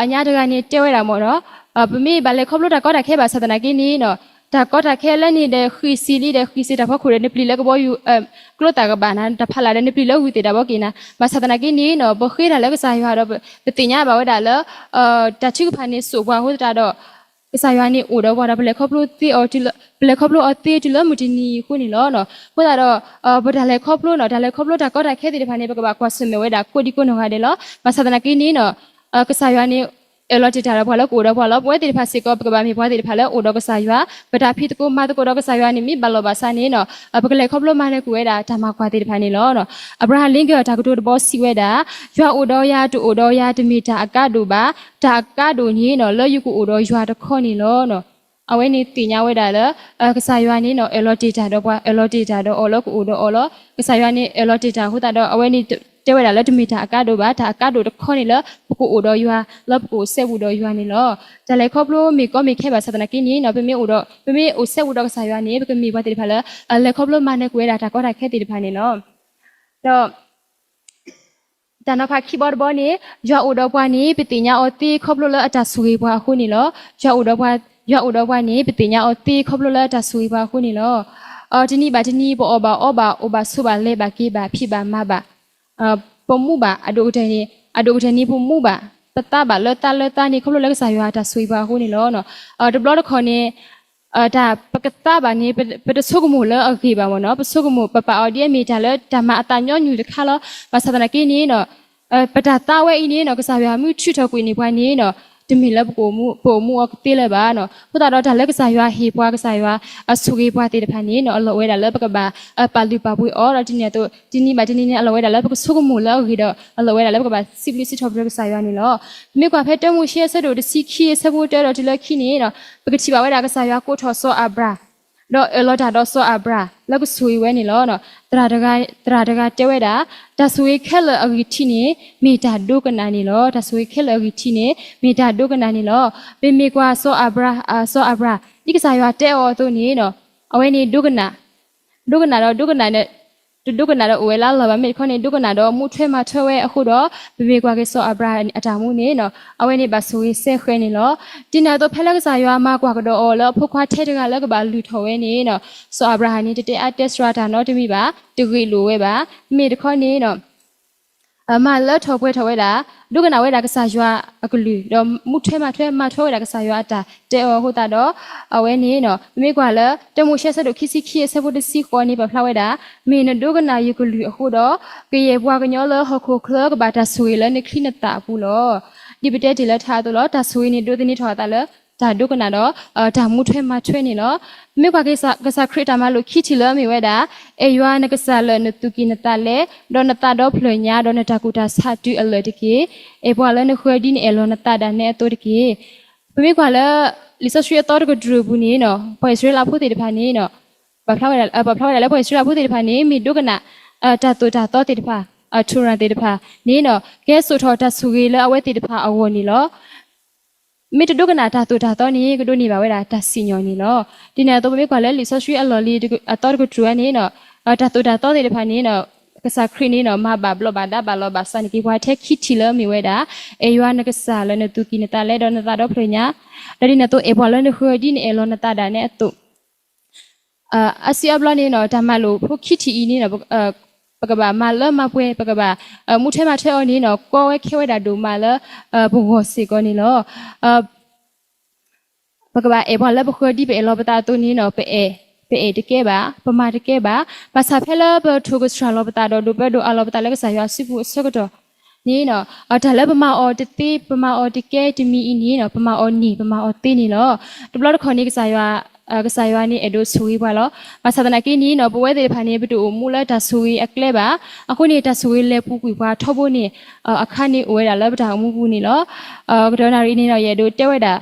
အညါတဂၤန့ၣ်တဲဝဲဒၣ်မ့ၢ်နီၤ ပမ့ၢ်ဘၣ်လဲၤခီဖျိတၢ်ကီတၢ်ခဲဘၣ်ဆၣ်သနာ်က့န့ၣ်နီၤ တၢ်ကီတၢ်ခဲလၢန့ၣ်ဒီး ဃံးစံးလံဒီး ဃံးစံးတၢ်ဖီခိၣ်ဒီး နပျံၤလၢကဘီယူၤ ကျိသၣ်ကဘၣ်နၤ တၢ်ဖးလၢ်ဒီး နပျံၤလၢဝံသ့ၣ်ဒါဘီက့ၤနၤ ဘၣ်ဆၣ်သနာ်က့န့ၣ်နီၤ ပဃ့တၢ်လၢကစၢ်ယွၤဒီး ပသ့ၣ်ညါဘၣ်ဝဲဒၣ်လၢ တၢ်ထုကဖၣ်န့ၣ်စိာ်ပှၤအဃိသတးဒီး ကစၢ်ယွၤန့ၣ်အိၣ်ဒီးပှၤဒီး ပလဲၤခီဖျိသ့အီၤတုၤလၢမုၢ်တနံၤအံၤအဃိန့ၣ်လီၤ. အဃိသတးဒီး ပတၢ်လဲၤခီဖျိနီၤ တၢ်လဲၤခီဖျိတၢ်ကီတၢ်ခဲသ့ၣ်တဖၣ်န့ၣ် ပကဘၣ်ကွၢ်ဆၢၣ်မဲာ်ဝဲဒၣ်ကိးဒံကိးနီၢ်ဂၤဒဲးလီၤ. ဘၣ်ဆၣ်သနာ်က့န့ၣ်နီၤ ကစၢ်ယွၤန့ၣ် အၢၣ်လီၤတ့ၢ်တၢ်ဒီးပှၤလၢကအိၣ်ဒီးပှၤလီၤ. ပဝဲသ့ၣ်တဖၣ်စ့ၢ်ကီး ပကဘၣ်မ့ၢ်ပှၤသ့ၣ်တဖၣ်လၢအိၣ်ဒီးကစၢ်ယွၤ ပတၢ်ဖံးသကိးမၤသကိးဒီးကစၢ်ယွၤန့ၣ် မ့ၢ်ဘၣ်လီၤဘၣ်စးန့ၣ်နီၤ ပကလဲၤခီဖျိမၤနၢၤကွံာ်ဝဲဒၣ်တၢ်မၤကွၢ်သ့ၣ်တဖၣ်န့ၣ်လီၤ. Abraham Lincoln အတၢ်ကတိၤတဘီစံးဝဲဒၣ် ယွၤအိၣ်ဒီးယၤတအိၣ်ဒီးယၤတမ့ၢ်တၢ်အကါဒိၣ်ဘၣ်. တၢ်အကါဒိၣ်န့ၣ်နီၤ လၢယကအိၣ်ဒီးယွၤတခီန့ၣ်လီၤ. အဝဲန့ၣ်သ့ၣ်ညါဝဲဒၣ်လၢ ကစၢ်ယွၤန့ၣ်နီၤ အၢၣ်လီၤတ့ၢ်တၢ်ဒီးပှၤ အၢၣ်လီၤတ့ၢ်တၢ်ဒီးအိၣ်လၢကအိၣ်ဒီးအီၤလီၤ. ကစၢ်ယွၤန့ၣ် အၢၣ်လီၤတ့ၢ်တၢ်အဃိသတးဒီး အဝဲန့ၣ်တဲဝဲဒၣ်လၢတမ့ၢ်တၢ်အကါဒိၣ်ဘၣ် တၢ်အကါဒိၣ်တခီန့ၣ်လၢ ပကအိၣ်ဒီးယွၤ လၢပကအိၣ်စဲဘူးဒီးယွၤန့ၣ်လီၤ. တၢ်လဲၤခီဖျိမ့ၢ်ကီမ့ၢ်ခဲဘၣ်ဆၣ်သနာ်က့န့ၣ်နီၤ ပမ့ၢ်အိၣ်ဒီး ပမ့ၢ်အိၣ်စဲဘူးဒီးကစၢ်ယွၤန့ၣ် ပကမ့ၢ်ပှၤသ့ၣ်တဖၣ်လၢ လဲၤခီဖျိမၤနၢၤကွံာ်ဝဲဒၣ်တၢ်ကီတၢ်ခဲသ့ၣ်တဖၣ်န့ၣ်လီၤ. ဒီး တၢ်နီၤဖးခံဘီတဘီန့ၣ် ယွၤအိၣ်ဒီးပှၤန့ၣ် ပသ့ၣ်ညါအီၤသ့ခီဖျိလၢအတၢ်ဆိၣ်ဂ့ၤပှၤအဃိန့ၣ်လီၤ. ယွၤအိၣ်ဒီးပှၤ ယွၤအိၣ်ဒီးပှၤန့ၣ် ပသ့ၣ်ညါအီၤသ့ခီဖျိလၢအတၢ်ဆိၣ်ဂ့ၤပှၤအဃိန့ၣ်လီၤ. တနံၤဘၣ်တနံၤ ပအီၣ်ဘၣ်အီဘၣ် အိၣ်ဘၣ်ဆိးဘၣ် လဲၤဘၣ်က့ၤဘၣ် ဖံးဘၣ်မၤဘၣ် ပမူဘၣ် အဒိၣ်ကတၢၢ်န့ၣ် အဒိၣ်ကတၢၢ်န့ၣ် ပမူဘၣ် ပသါဘၣ်လၢသးလၢသးန့ၣ် ခီဖျိလၢကစၢ်ယွၤအတၢ်ဆိၣ်ဂ့ၤပှၤအဃိန့ၣ်လီၤ. တဘျီတခီၣ်န့ၣ် တၢ်ပကသါဘၣ်န့ၣ် ပတဆိကမိၣ်လၢအဂ့ၤဘၣ်မ့ၢ်နီၤ ပဆိကမိၣ် ပပာ်အီၤဒ်အမ့ၢ်တၢ်လၢတၢ်မၤအသးညီနုၢ်တခါလီၤ. ဘၣ်ဆၣ်သနာ်က့န့ၣ်နီၤ ပတၢ်သါဝဲအံၤန့ၣ်နီၤ ကစၢ်ယွၤမ့ၢ်ထုးထီၣ်ကွံာ်န့ၢ်ပှၤန့ၣ်နီၤ တမ့ၢ်လၢပကအိၣ်မူအီၤကသ့လၢၤဘၣ်နီၤ. အဃိသတးဒီးတၢ်လၢကစၢ်ယွၤဟ့ၣ်ပှၤ ကစၢ်ယွၤအဆိၣ်ဂ့ၤပှၤသ့ၣ်တဖၣ်န့ၣ်နီၤ အလီၢ်ဝဲဒၣ်လၢပကဘၣ် ပာ်လုၢ်ပာ်ပှ့ၤအီၤဒီးတနံၤအသိး တနံၤဘၣ်တနံၤန့ၣ် အလီၢ်ဝဲဒၣ်လၢပကဆိကမိၣ်လၢအဂ့ၤဒီး အလီၢ်ဝဲဒၣ်လၢပကဘၣ်စံးဘျုးစံးထီၣ်ပတြၢၤကစၢ်ယွၤန့ၣ်လီၤ. ပမ့ၢ်ကွၢ်ဖဲတၢမိၤၡ့အဆၢဒိၣ်တဆံခံအဆၢဖိတၢဒီးတုၤလၢခံန့ၣ်နီၤ ပကထံၣ်ဘၣ်ဝဲဒၣ်ကစၢ်ယွၤကိးထီၣ်စီၤအၤဘြၣ် ဒီးအၢၣ်လီၤတၢ်ဒီးစီၤအၤဘြၣ် လၢကဆိၣ်ဂ့ၤဝဲန့ၣ်လီၤ. သရၣ်တဂၤတဲဝဲဒၣ် တၢ်ဆိၣ်ဂ့ၤခဲလၢာ်အဂံၢ်ထံးန့ၣ် မ့ၢ်တၢ်ဒိကနၣ်န့ၣ်လီၤ. တၢ်ဆိၣ်ဂ့ၤခဲလၢာ်အဂံၢ်ထံးန့ၣ် မ့ၢ်တၢ်ဒိကနၣ်န့ၣ်လီၤ. ပမ့ၢ်ကွၢ်စီၤအၤဘြၣ် စီၤအၤဘြၣ် ဒ်ကစၢ်ယွၤတဲအီၤအသိးန့ၣ်နီၤ အဝဲန့ၣ်ဒိကနၣ် ဒိကနၣ်ဒီးဒိကနၣ်ဒီး တဒိကနၣ်ဒီးအိၣ်ဝဲလၢအလီၢ်ဘၣ် မ့ၢ်တခီန့ၣ် ဒိကနၣ်ဒီးမူထွဲမၤထွဲဝဲအဃိဒီး ပမ့ၢ်ကွၢ်က့ၤစီၤအၤဘြၣ်အတၢ်မူန့ၣ်နီၤ အဝဲန့ၣ်ဘၣ်ဆိၣ်ဂ့ၤစဲဃဲၤန့ၣ်လီၤ. ဒ်န့ၣ်အသိးဖဲလၢကစၢ်ယွၤမၤကွၢ်ကဒီးအီၤလၢအဖိခွါထဲတဂၤလၢကဘၣ်လုၢ်ထီၣ်ဝဲန့ၣ်နီၤ စီၤအၤဘြၣ်ဟၣ်န့ၣ် တတဲအါတဲစှၤတၢ်နီတမံၤဘၣ် တဂ့ၢ်လိာ်ဝဲဘၣ် မ့ၢ်တခီန့ၣ်နီၤ မၤလၢထီၣ်ပှဲၤထီၣ်ဝဲဒၣ် ဒိကနၣ်ဝဲဒၣ်ကစၢ်ယွၤအကလုၢ် ဒီးမူထွဲမၤထွဲ မၤထွဲဝဲဒၣ်ကစၢ်ယွၤအတၢ်တဲအီၤအဃိသတးဒီး အဝဲန့ၣ်နီၤ ပမ့ၢ်ကွၢ်လၢ တၢမိၤၡ့အဆၢဒိၣ်ခံဆံခံအဆၢဖိတဆံဃိးန့ၣ် ပာ်ဖျါဝဲဒၣ် မ့ၢ်နဒိကနၣ်ယကလုၢ်အဃိဒီး ကယဲၢ်ပှၤကညီလၢဟီၣ်ခိၣ်ချၢကဘၣ်တၢ်ဆိၣ်ဂ့ၤလၢနချံနသၣ်အပူၤလီၤ. ဒ်ပတဲတ့ၢ်လၢထါအသိးလီၤ တၢ်ဆိၣ်ဂ့ၤန့ၣ်ဒိးသန့ၤထီၣ်အသးလၢ တၢ်ဒိကနၣ်ဒီး တၢ်မူထွဲမၤထွဲန့ၣ်လီၤ. ပမ့ၢ်ကွၢ်က့ၤကစၢ်ခရံာ်အတၢ်မၤလိာ်ခံထံၣ်လၢအမ့ၢ်ဝဲဒၣ် အဲၣ်ယွၤနကစၢ်လၢာ်နသူၣ်ကံၢ်နသးလဲ ဒီးနသးဒီဖျၢၣ်ညါ ဒီးနတၢ်ကူၣ်တၢ်ဆးတုၤအလၢာ်တက့ၢ်. အဲၣ်ပှၤလၢနဃၢၤဒ်နအဲၣ်လီၤနသးဒၣ်နဲအသိးတက့ၢ်. ပမ့ၢ်ကွၢ်လၢ လံာ်စီဆှံအသီတကတြူၢ်အပူၤန့ၣ်နီၤ ပှၤအံၣ်စရ့လးဖိသ့ၣ်တဖၣ်န့ၣ်နီၤ ပာ်ဖျါဝဲဒၣ် ပာ်ဖျါဝဲဒၣ်လၢပှၤအံၣ်စရ့လးဖိသ့ၣ်တဖၣ်န့ၣ် မ့ၢ်ဒိကနၣ် တၢ်သိၣ်တၢ်သီသ့ၣ်တဖၣ် Torah သ့ၣ်တဖၣ်န့ၣ်နီၤ ကဟဲစိာ်ထီၣ်တၢ်ဆိၣ်ဂ့ၤလၢအဝဲသ့ၣ်တဖၣ်အဂီၢ်န့ၣ်လီၤ. မ့ၢ်တဒိကနၣ်တၢ်သိၣ်တၢ်သီန့ၣ် ကဒိးန့ၢ်ဘၣ်ဝဲဒၣ်တၢ်စံၣ်ညီၣ်န့ၣ်လီၤ. ဒ်န့ၣ်အသိး ပမ့ၢ်ကွၢ်လၢလံာ်စီဆှံအလီၢ်လံၤအသီတကတြူၢ်န့ၣ်နီၤ တၢ်သိၣ်တၢ်သီသ့ၣ်တဖၣ်န့ၣ်နီၤ ကစၢ်ခရံာ်န့ၣ်နီၤ မၤဘၣ်ဘျီးဘၣ်ဒါဘၣ်လီၤဘၣ်စးန့ၣ်က့ၤပှၤထဲခံထံၣ်လၢအမ့ၢ်ဝဲဒၣ် အဲၣ်ယွၤနကစၢ်လၢနသူၣ်ကံၢ်နသးလဲ ဒီးနသးဒီဖျၢၣ်ညါ ဒီးဒ်န့ၣ်အသိး အဲၣ်ပှၤလၢနဃၢၤဒ်နအဲၣ်လီၤနသးဒၣ်နဲအသိး အါစုအါဘျီန့ၣ်နီၤ တၢ်မၤလိာ်ဖိခံထံၣ်အံၤန့ၣ်နီၤ ပကဘၣ်မၤလၢမၤပှဲၤ ပကဘၣ် မူထွဲမၤထွဲအီၤန့ၣ်နီၤ ကီဝဲခဲဝဲဒၣ်ဒိၣ်မးလၢ ပဂီၢ်စ့ၢ်ကီးန့ၣ်လီၤ. ပကဘၣ်အဲၣ်ပှၤလၢပဃၢၤဒ်ပအဲၣ်လီၤပသးအသိးန့ၣ်နီၤ ပအဲၣ် ပအဲၣ်တကဲဘၣ် ပမၤတကဲဘၣ် ဘၣ်ဆၣ်ဖဲလၢပထိၣ်ကစှၤလီၤပသးဒီးဒိးပၢဒိးအးလီၤပသးလၢကစၢ်ယွၤအစုပူၤအဆၢကတီၢ်န့ၣ်နီၤ တၢ်လၢပမၤအီၤတသ့ ပမၤအီၤတကဲတမံၤအံၤန့ၣ်နီၤ ပမၤအီၤန့ၢ် ပမၤအီၤသ့န့ၣ်လီၤ. တဘျီတခီၣ်န့ၣ် ကစၢ်ယွၤ ကစၢ်ယွၤန့ၣ်အဲၣ်ဒိးဆိၣ်ဂ့ၤပှၤလီၤ. ဘၣ်ဆၣ်သနာ်က့န့ၣ်နီၤ ပဝဲသ့ၣ်တဖၣ်န့ၣ် ပတအိၣ်မူလၢတၢ်ဆိၣ်ဂ့ၤအကျဲဘၣ်. အဃိန့ၣ် တၢ်ဆိၣ်ဂ့ၤလဲၤပူၤကွံာ်ပှၤထီဘိန့ၣ် အခါန့ၣ်အိၣ်ဝဲဒၣ်လၢပတၢ်အိၣ်မူပူၤန့ၣ်လီၤ. ကတီၢ်နၣ်ရံၣ်န့ၣ်နီၤ ယအဲၣ်ဒိးတဲဝဲဒၣ်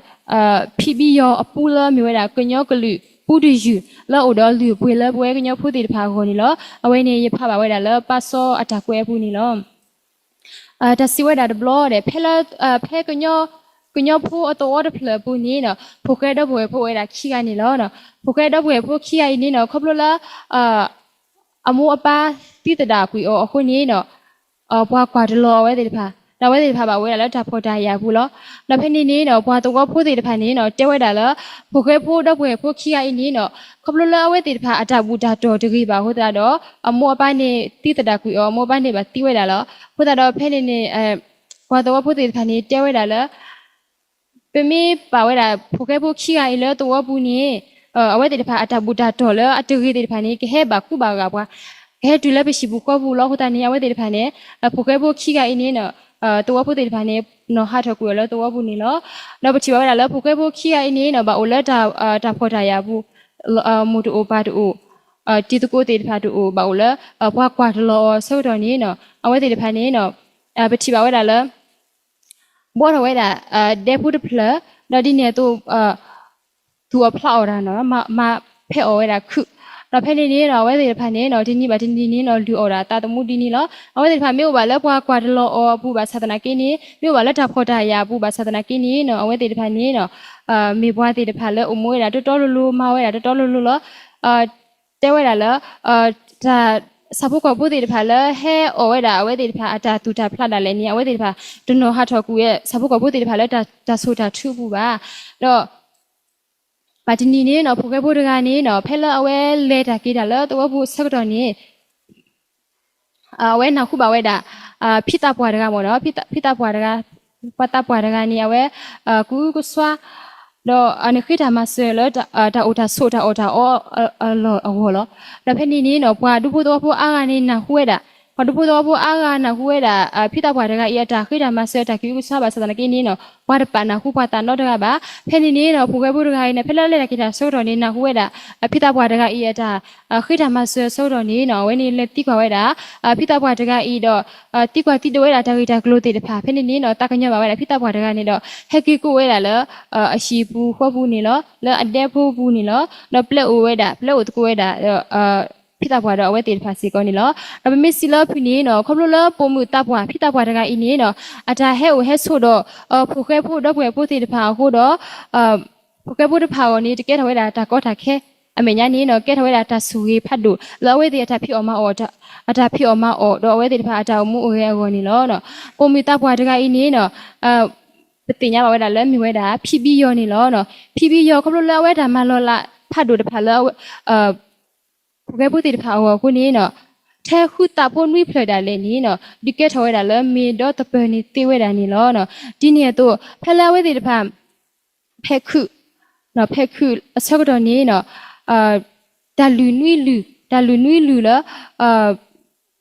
ဖံဘံယီၤအပူလၢမ့ၢ်ဝဲဒၣ် ကညီကလုာ်ပူတယုၢ် လၢအအိၣ်ဒီးလုၢ်ပှ့ၤလၢပဝဲကညီဖိသ့ၣ်တဖၣ်အဂီၢ်န့ၣ်လီၤ. အဝဲန့ၣ် ယဖးဘၣ်ဝဲဒၣ်လၢပၢ်စီအတၢ်ကွဲးအပူၤန့ၣ်လီၤ. တၢ်စံးဝဲဒၣ်တဘျီဒီး ဖဲလၢ ဖဲ ကညီဖိအသဝီတဖျၢၣ်အပူၤန့ၣ်နီၤ ဖိၣ်ဃဲဒီပုၢ်ဝဲၢ်ဖိအိၣ်ဝဲဒၣ်ခံဂၤန့ၣ်လီၤ. ဖိၣ်ဃဲဒီပုၢ်ဝဲၢ်ဖိခံဂၤအံၤန့ၣ်နီၤ ခီဖျိလၢ အမိၢ်အပၢ်သံသဒၣ်ကွံာ်အီၤအဃိန့ၣ်နီၤ ပှၤကွၢ်တလီၤအဝဲသ့ၣ်တဖၣ် ဒီးအဝဲသ့ၣ်တဖၣ်ဘၣ်အိၣ်ဝဲဒၣ်လၢတၢ်ဖှီၣ်တၢ်ယာ်အပူၤလီၤ. ဒီးဖဲန့ၣ်န့ၣ်နီၤ ပှၤသဝီဖိသ့ၣ်တဖၣ်န့ၣ်နီၤ တဲဝဲဒၣ်လၢ ဖိၣ်ဃဲဖိဒီပုၢ်ဝဲၢ်ဖိခံဂၤအံၤန့ၣ်နီၤ ခီဖျိလၢအဝဲသ့ၣ်တဖၣ်အတၢ်ဘူၣ်တၢ်တီၢ်တဂ့ၤဘၣ်အဃိသတးဒီး အမိၢ်အပၢ်န့ၣ်သံသဒၣ်ကွံာ်အီၤ အမိၢ်အပၢ်န့ၣ်ဘၣ်သံဝဲဒၣ်လီၤ. အဃိသတးဒီးဖဲန့ၣ်န့ၣ် ပှၤသဝီဖိသ့ၣ်တဖၣ်န့ၣ် တဲဝဲဒၣ်လၢ ပမ့ၢ်ပာ်ဝဲဒၣ် ဖိၣ်ဃဲဖိခံဂၤအံၤလၢသဝီပူၤန့ၣ် အဝဲသ့ၣ်တဖၣ်အတၢ်ဘူၣ်တၢ်တီၢ်လၢအတဂ့ၤသ့ၣ်တဖၣ်န့ၣ် ကဟဲဘၣ်ကူဘၣ်ဂာ်ပှၤ ကဟဲတုၤလၢပဟံၣ်ပူၤဃီပူၤလီၤ. အဃိသတးန့ၣ် အဝဲသ့ၣ်တဖၣ်န့ၣ် ဖိၣ်ဃဲဖိခံဂၤအံၤန့ၣ် သဝီဖိသ့ၣ်တဖၣ်န့ၣ် နီၢ်ဟးထီၣ်ကွံာ်အီၤလၢသဝီပူၤန့ၣ်လီၤ. ဒီးပထံၣ်ဘၣ်ဝဲဒၣ်လၢ ဖိၣ်ဃဲဖိခံဂၤအံၤန့ၣ်နီၤ ဘၣ်အိၣ်လၢ တၢ်ဖှီၣ်တၢ်ယာ်အပူၤ မိၢ်တအိၣ်ပၢ်တအိၣ် တံၤသကိးသ့ၣ်တဖၣ်တအိၣ် ဘၣ်အိၣ်လၢ ပှၤကွၢ်တလီၤအီၤအဆၢကတီၢ်န့ၣ်နီၤ အဝဲသ့ၣ်တဖၣ်န့ၣ်နီၤ ပထံၣ်ဘၣ်ဝဲဒၣ်လၢ ဘှီထီၣ်ဝဲဒၣ် ဒဲဖိတဖျၢၣ် ဒီးဒ်န့ၣ်အသိး သူၣ်အီၣ်ဖျးအီၣ်တၢ်နီၤ မၤဖဲအီၣ်ဝဲဒၣ်ခုၣ် ဒီးဖဲန့ၣ်န့ၣ်နီၤ အဝဲသ့ၣ်တဖၣ်န့ၣ်နီၤ တနံၤဘၣ်တနံၤန့ၣ်နီၤ လုၢ်အီၣ်ဒၣ်အသးသမူဒ်န့ၣ်လီၤ. အဝဲသ့ၣ်တဖၣ်မ့ၢ်အိၣ်ဘၣ်လၢပှၤကွၢ်တလီၤအီၤအပူၤဘၣ်ဆၣ်သနာ်က့န့ၣ် မ့ၢ်အိၣ်ဘၣ်လၢတၢ်ဖှီၣ်တၢ်ယာ်အပူၤဘၣ်ဆၣ်သနာ်က့န့ၣ်နီၤ အဝဲသ့ၣ်တဖၣ်န့ၣ်နီၤ မ့ၢ်ပှၤသ့ၣ်တဖၣ်လၢအိၣ်မူဝဲဒၣ်တီတီလိၤလိၤ မၤဝဲဒၣ်တီတီလိၤလိၤလီၤ. တဲဝဲဒၣ်လၢ တၢ် ဆၣ်ဖိကီၢ်ဖိသ့ၣ်တဖၣ်လၢဟဲအီၣ်ဝဲဒၣ်အဝဲသ့ၣ်တဖၣ်အတၢ်သူၣ်တၢ်ဖျးဒၣ်လဲာ်န့ၣ် အဝဲသ့ၣ်တဖၣ်တနီၤဟးထီၣ်ကွံာ်ဝဲ ဆၣ်ဖိကီၢ်ဖိသ့ၣ်တဖၣ်လၢတၢ် တၢ်ဆိၣ်တၢ်ထုအပူၤဘၣ်. ဒီး ဘၣ်တနံၤန့ၣ်နီၤ ဖိၣ်ဃဲဖိတဂၤန့ၣ်နီၤ ဖဲလၢအဝဲလဲၤတၢ်က့ၤတၢ်လၢသဝီပူၤအဆၢကတီၢ်န့ၣ် အဝဲနၢ်ဟူဘၣ်ဝဲဒၣ် ဖံသးပှၢ်တဂၤမ့ၢ်နီၤ ဖံသးပှၢ်တဂၤ ပှၤသးပှၢ်တဂၤန့ၣ် အဝဲ ကအုကစွါ ဒီးအန့ၣ်ဃ့တၢ်မၤစၢၤလၢ တၢ်အိၣ်တၢ်ဆိးတၢ်အီၣ်တၢ်အီအလီၢ်အဂီၢ်လီၤ. ဒီးဖဲန့ၣ်န့ၣ်နီၤ ပှၤဒူဖိသဝီဖိအါဂၤန့ၣ်နၢ်ဟူဝဲဒၣ် ပှၤဒူဖိသဝီဖိအါဂၤနၢ်ဟူဝဲဒၣ် ဖံသးပှၢ်တဂၤအံၤအတၢ်ဃ့တၢ်မၤစၢၤအတၢ်ကအုကစွါဘၣ်ဆၣ်သနာ်က့န့ၣ်နီၤ ပှၤတပာ်နၢ်ဟူပှၤသးနီတဂၤဘၣ်. ဖဲန့ၣ်န့ၣ်နီၤ ဖိၣ်ဃဲဖိတဂၤအံၤန့ၣ် ဖဲလၢအလဲၤတၢ်က့ၤတၢ်ဆၢကတီၢ်န့ၣ် နၢ်ဟူဝဲဒၣ် ဖံသးပှၢ်တဂၤအံၤအတၢ် ဃ့တၢ်မၤစၢၤအဆၢကတီၢ်န့ၣ်နီၤ အဝဲန့ၣ်လဲၤသံကွၢ်ဝဲဒၣ် ဖံသးပှၢ်တဂၤအံၤဒီး သံကွၢ်သံဒိးဝဲဒၣ်တၢ်ဂ့ၢ်တၢ်ကျိၤသ့ၣ်တဖၣ် ဖဲန့ၣ်န့ၣ်နီၤ သးကညီၤဘၣ်ဝဲဒၣ် ဖံသးပှၢ်တဂၤန့ၣ်ဒီး ဟဲက့ၤကိးဝဲဒၣ်လၢ အဟံၣ်ပူၤဃီပူၤန့ၣ်လီၤ လၢအဒဲဖိပူၤန့ၣ်လီၤ. ဒီးပျဲအိၣ်ဝဲဒၣ် ပျဲအိၣ်သကိးဝဲဒၣ် ဖံသးပှၢ်ဒီးအဝဲသ့ၣ်တဖၣ်စ့ၢ်ကီးန့ၣ်လီၤ. ဒီးပမ့ၢ်စံးလၢအဖုၣ်န့ၣ်နီၤ ခီဖျိလၢပိာ်မုၣ်သးပှၢ် ဖံသးပှၢ်တဂၤအံၤန့ၣ်နီၤ အတၢ်ဟဲအိၣ်ဟဲဆိးဒီး ဖိၣ်ဃဲဖိဒီပုၢ်ဝဲၢ်ဖိသ့ၣ်တဖၣ်အဃိဒီး ဖိၣ်ဃဲဖိတဖၣ်အဂီၢ်န့ၣ် တကဲထီၣ်ဝဲဒၣ်တၢ်ကီတၢ်ခဲ အမဲာ်ညါန့ၣ်နီၤ ကဲထီၣ်ဝဲဒၣ်တၢ်ဆိၣ်ဂ့ၤဖးဒိၣ် လၢအဝဲသ့ၣ်အတၢ်ဖံးအီၣ်မၤအီၣ် အတၢ်ဖံးအီၣ်မၤအီၣ် ဒီးအဝဲသ့ၣ်တဖၣ်အတၢ်အိၣ်မူအိၣ်ဂဲၤအဂီၢ်န့ၣ်လီၤ. ပိာ်မုၣ်သးပှၢ်တဂၤအံၤန့ၣ်နီၤ ပသ့ၣ်ညါဘၣ်ဝဲဒၣ်လၢမ့ၢ်ဝဲဒၣ် ဖံဘံယီၤန့ၣ်လီၤ. ဖံဘံယီၤခီဖျိလၢအဝဲတၢ်မၤလီၤလးဖးဒိၣ်တဖၣ်လၢ ဖိၣ်ဃဲဖိသ့ၣ်တဖၣ်အဂီၢ်အဃိန့ၣ်နီၤ ထဲဃုသးဖိနွံဖျၢၣ်ဒၣ်လဲာ်န့ၣ်နီၤ ဒုးကဲထီၣ်ဝဲဒၣ်လၢမ့ၢ်ဒီသပၢၤန့ၣ်သ့ဝဲဒၣ်န့ၣ်လီၤ. ဒ်န့ၣ်အသိး ဖဲလၢအဝဲသ့ၣ်တဖၣ် ဖဲခုၣ် ဖဲခုၣ်အဆၢကတီၢ်န့ၣ်နီၤ တၢ်လုၢ်နွံလုၢ် တၢ်လုၢ်နွံလုၢ်လၢ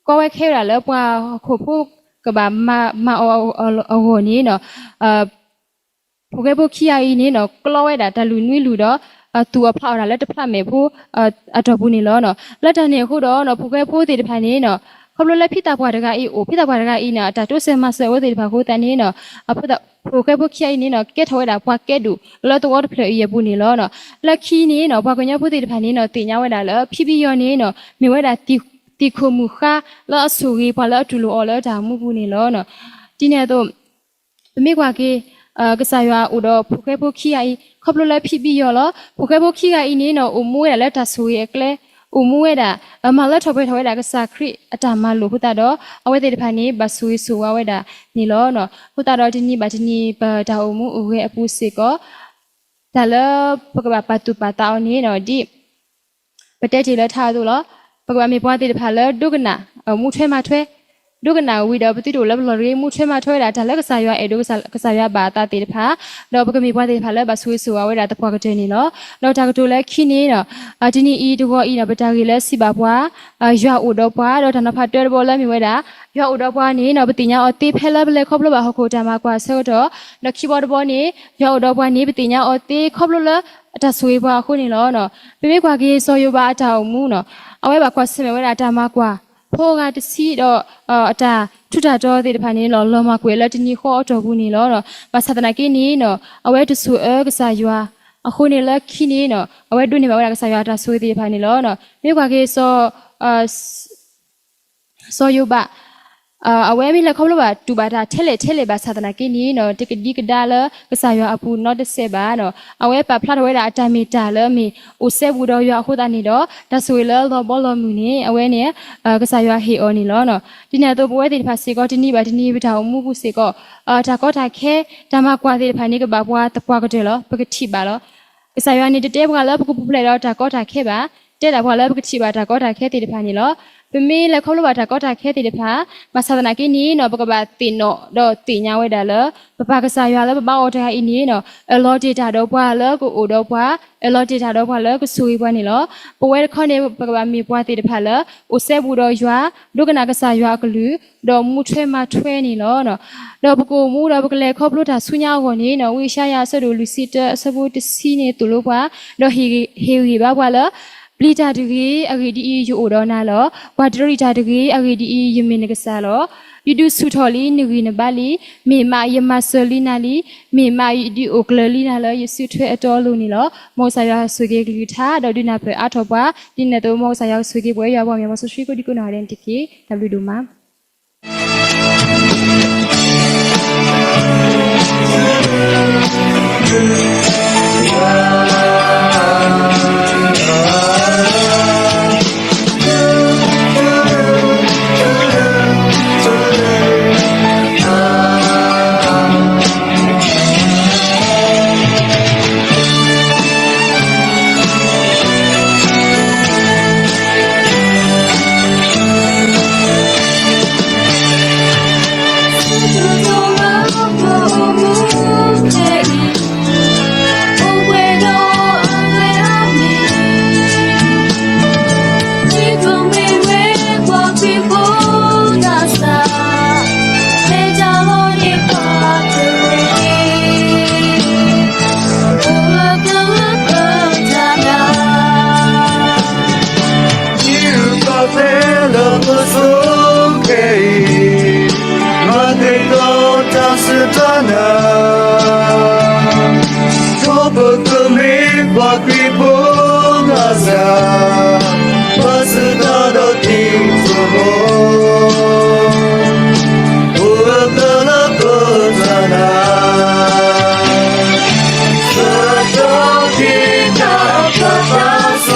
ကီဝဲခဲဝဲဒၣ်လၢပှၤဟီၣ်ခိၣ်ဖိကဘၣ်မၤအီၤအဂီၢ်န့ၣ်နီၤ ဖိၣ်ဃဲဖိခံဂၤအံၤန့ၣ်နီၤ ကျီဝဲဒၣ်တၢ်လုၢ်နွံလုၢ်ဒီး သူၣ်အီၣ်ဖျးအီၣ်တၢ်လၢတဖျးမဲာ်ဖိ အတီၢ်ပူၤန့ၣ်လီၤ. လၢတၢ်န့ၣ်အဃိဒီး ဖိၣ်ဃဲဖိသ့ၣ်တဖၣ်န့ၣ်နီၤ ခီဖျိလၢဖံသးပှၢ်တဂၤအံၤအိၣ် ဖံသးပှၢ်တဂၤအံၤန့ၣ် အတၢ်တိစၢၤမၤစၢၤအဝဲသ့ၣ်တဖၣ်အဃိသတးန့ၣ်နီၤ ဖိၣ်ဃဲဖိခံဂၤအံၤန့ၣ်နီၤ ကဲထီၣ်ဝဲဒၣ်ပှၤကဲဒိၣ်လၢသဝီတဖျၢၣ်အံၤအပူၤန့ၣ်လီၤ. လၢခံန့ၣ်နီၤ ပှၤကညီဖိသ့ၣ်တဖၣ်န့ၣ်နီၤ သ့ၣ်ညါဝဲဒၣ်လၢ ဖံဘံယီၤန့ၣ်နီၤ မ့ၢ်ဝဲဒၣ် သံၣ်ခိၣ်မုၣ်ဃါ လၢအဆိၣ်ဂ့ၤပှၤလၢအတူၢ်လိာ်အီၤလၢတၢ်အိၣ်မူပူၤန့ၣ်လီၤ. ဒ်န့ၣ်အသိး ပမ့ၢ်ကွၢ်က့ၤ ကစၢ်ယွၤအိၣ်ဒီးဖိၣ်ဃဲဖိခံဂၤအံၤ ခီဖျိလၢဖံဘံယီၤလီၤ. ဖိၣ်ဃဲဖိခံဂၤအံၤန့ၣ်နီၤ အိၣ်မူဝဲဒၣ်လၢတၢ်ဆိၣ်ဂ့ၤအကျဲ အိၣ်မူဝဲဒၣ် မၤလၢထီၣ်ပှဲၤထီၣ်ဝဲဒၣ်ကစၢ်ခရံာ်အတၢ်မၤလိာ်အဃိသတးဒီး အဝဲသ့ၣ်တဖၣ်န့ၣ် ဘၣ်ဆိၣ်ဂ့ၤဆိၣ်ဝါဝဲဒၣ်န့ၣ်လီၤ. အဃိသတးဒီးတနံၤဘၣ်တနံၤ ပတၢ်အိၣ်မူအိၣ်ဂဲၤအပူၤစ့ၢ်ကီး တၢ်လၢပကဘၣ်ပာ်သူၣ်ပာ်သးအီၤန့ၣ်နီၤ ဒ် ပတဲတ့ၢ်လၢထါအသိးလီၤ. ပကဘၣ်မ့ၢ်ပှၤသ့ၣ်တဖၣ်လၢဒိကနၣ် မူထွဲမၤထွဲ ဒိကနၣ်ဝံၤဒီး ပသုတအိၣ်လၢပလီၢ်တဂ့ၤ မူထွဲမၤထွဲဝဲဒၣ် တၢ်လၢကစၢ်ယွၤအဲၣ်ဒိး ကစၢ်ယွၤဘၣ်အသးသ့ၣ်တဖၣ် ဒီးပကမ့ၢ်ပှၤသ့ၣ်တဖၣ်လၢဘၣ်ဆိၣ်ဂ့ၤဆိၣ်ဝါဝဲဒၣ်သပှၢ်ကတၢၢ်န့ၣ်လီၤ. ဒီးတၢ်ကတိၤလၢခံန့ၣ်နီၤ တနံၤအံၤတဂီၤအံၤနီၤ ပတၢ်ဂ့ၢ်လၢစံးဘၣ်ပှၤ ယွၤအိၣ်ဒီးပှၤ ဒီးတၢ်နီၤဖးတၢတဘီလၢမ့ၢ်ဝဲဒၣ် ယွၤအိၣ်ဒီးပှၤန့ၣ်နီၤ ပသ့ၣ်ညါအီၤသ့ဖဲလၢပလဲၤခီဖျိဘၣ်ဟီၣ်ခိၣ်တၢ်မၤကွၢ်အဆၢကတီၢ် ဒီးခံဘီတဘီန့ၣ် ယွၤအိၣ်ဒီးပှၤန့ၣ် ပသ့ၣ်ညါအီၤသ့ခီဖျိလၢအတၢ်ဆိၣ်ဂ့ၤပှၤအဃိန့ၣ်လီၤ. ပမ့ၢ်ကွၢ်က့ၤစီၤယိၤဘးအတၢ်အိၣ်မူနီၤ အဝဲဘၣ်ကွၢ်ဆၢၣ်မဲာ်ဝဲဒၣ်တၢ်မၤကွၢ် ဖိအဂၤတဆံဒီး အတၢ်ထူးတၢ်တီၤသ့ၣ်တဖၣ်န့ၣ်လီၤ လီၤမၢ်ကွံာ်လၢတနံၤဃီအတီၢ်ပူၤန့ၣ်လီၤ. ဘၣ်ဆၣ်သနာ်က့န့ၣ်နီၤ အဝဲတဆိၣ်အၢကစၢ်ယွၤ အဃိန့ၣ်လၢခံန့ၣ်နီၤ အဝဲဒိးန့ၢ်ဘၣ်ဝဲဒၣ်ကစၢ်ယွၤအတၢ်ဆိၣ်ဂ့ၤသ့ၣ်တဖၣ်န့ၣ်လီၤ. မ့ၢ်ကွၢ်က့ၤ စီၤယိၤဘး အဝဲမ့ၢ်လဲၤခီဖျိဘၣ်တူၢ်ဘၣ်တၢ်ထဲလဲၣ်ထဲလဲၣ်ဘၣ်ဆၣ်သနာ်က့န့ၣ်နီၤ တကဒံကဒါလၢကစၢ်ယွၤအပူၤနီတစဲးဘၣ်နီၤ. အဝဲပာ်ဖျါထီၣ်ဝဲဒၣ်အတၢ်မ့ၢ်တၢ်လၢအမ့ၢ်အိၣ်စဲဘူးဒီးယွၤအဃိသတးန့ၣ်ဒီး တၢ်ဆိၣ်ဂ့ၤလၢလီၤဘီလီၤမုၢ်န့ၣ် အဝဲန့ၣ် ကစၢ်ယွၤဟ့ၣ်အီၤန့ၣ်လီၤ. ဒ်န့ၣ်အသိးပဝဲသ့ၣ်တဖၣ်စ့ၢ်ကီး တနံၤဘၣ်တနံၤပတၢ်အိၣ်မူပူၤစ့ၢ်ကီး တၢ်ကီတၢ်ခဲ တၢ်မၤကွၢ်သ့ၣ်တဖၣ်န့ၣ် ကဘၣ်ပှၤသပှၢ်ကတၢၢ်လီၤ. ပကထံၣ်ဘၣ်လီၤ. ကစၢ်ယွၤန့ၣ်တတဲပှၤလၢပကပူၤဖျဲးဒီးတၢ်ကီတၢ်ခဲဘၣ်, တဲဒၣ်ပှၤလၢပကထံၣ်ဘၣ်တၢ်ကီတၢ်ခဲသ့ၣ်တဖၣ်န့ၣ်လီၤ. ပမ့ၢ်လဲၤခီဖျိဘၣ်တၢ်ကီတၢ်ခဲသ့ၣ်တဖၣ် ဘၣ်ဆၣ်သနာ်က့န့ၣ်နီၤ ပကဘၣ်သ့ၣ်နီၣ်ဒီးသ့ၣ်ညါဝဲဒၣ်လၢ ပပၢ်ကစၢ်ယွၤလၢပဘါအီၤတဂၤအံၤန့ၣ်နီၤ အၢၣ်လီၤတ့ၢ်တၢ်ဒီးပှၤလၢကအိၣ်ဒီးပှၤ, အၢၣ်လီၤတ့ၢ်တၢ်ဒီးပှၤလၢကဆိၣ်ဂ့ၤပှၤန့ၣ်လီၤ. ပဝဲတခီန့ၣ် ပကဘၣ်မ့ၢ်ပှၤသ့ၣ်တဖၣ်လၢ အိၣ်စဲဘူးဒီးယွၤ, ဒိကနၣ်ကစၢ်ယွၤအကလုၢ်, ဒီးမူထွဲမၤထွဲန့ၣ်လီၤ. ဒီးပကအိၣ်မူဒီးပကလဲၤခီဖျိတၢ်ဆူညါအဂီၢ်န့ၣ်နီၤ ဝံယၡါယၤအဆၢဒိၣ်လွံၢ်ဆံတၢအဆၢဖိတဆံန့ၣ်သိၣ်လိပှၤ, ဒီးဟ့ၣ်ဂံၢ်ဘါပှၤလၢ ပျံၤတၢ်တဂ့ၤ, အဂ့ၢ်ဒ်အံၤ, ယအိၣ်ဒီးနၤလီၤ. ပှၤတရံးတၢ်တဂ့ၤ, အဂ့ၢ်ဒ်အံၤ, ယမ့ၢ်နကစၢ်လီၤ. ယဒုးဆူၣ်ထီၣ်လံ, နဂံၢ်နဘါလံ. မ့ၢ်မးယမၤစၢၤလံနၤလံ. မ့ၢ်မးယဒုးအိၣ်ကျၢၤလံနၤလၢယစုထွဲအတီအလိၤန့ၣ်လီၤ. မ်ကစၢ်ယွၤဆိၣ်ဂ့ၤကလုၢ်ကထါ ဒီးဒုးနၢ်ပၢၢ်အါထီၣ်ပှၤ, ဒ်န့ၣ်အသိး မ်ကစၢ်ယွၤကဆိၣ်ဂ့ၤပှၤယွၤပှၤမ့ၢ်ပှၤစီဆှံကိးဒံကိးနီၢ်ဂၤဒဲးန့ၣ်တက့ၢ်. တၢ်ဘျုးဒိၣ်မး. Dĩ ru ka te lơ pô sô kê, ma te to ta sư ta na. Ko pơ kơ mi pa kri pô na sa, pa sư ta đô ti sô mô. Pô ơ tơ lơ pơ ta na. Sa to ti ta pa ta sa.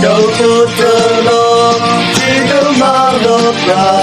ဒီးတၢ်လီၤ တၢ်မၤလီၤပြး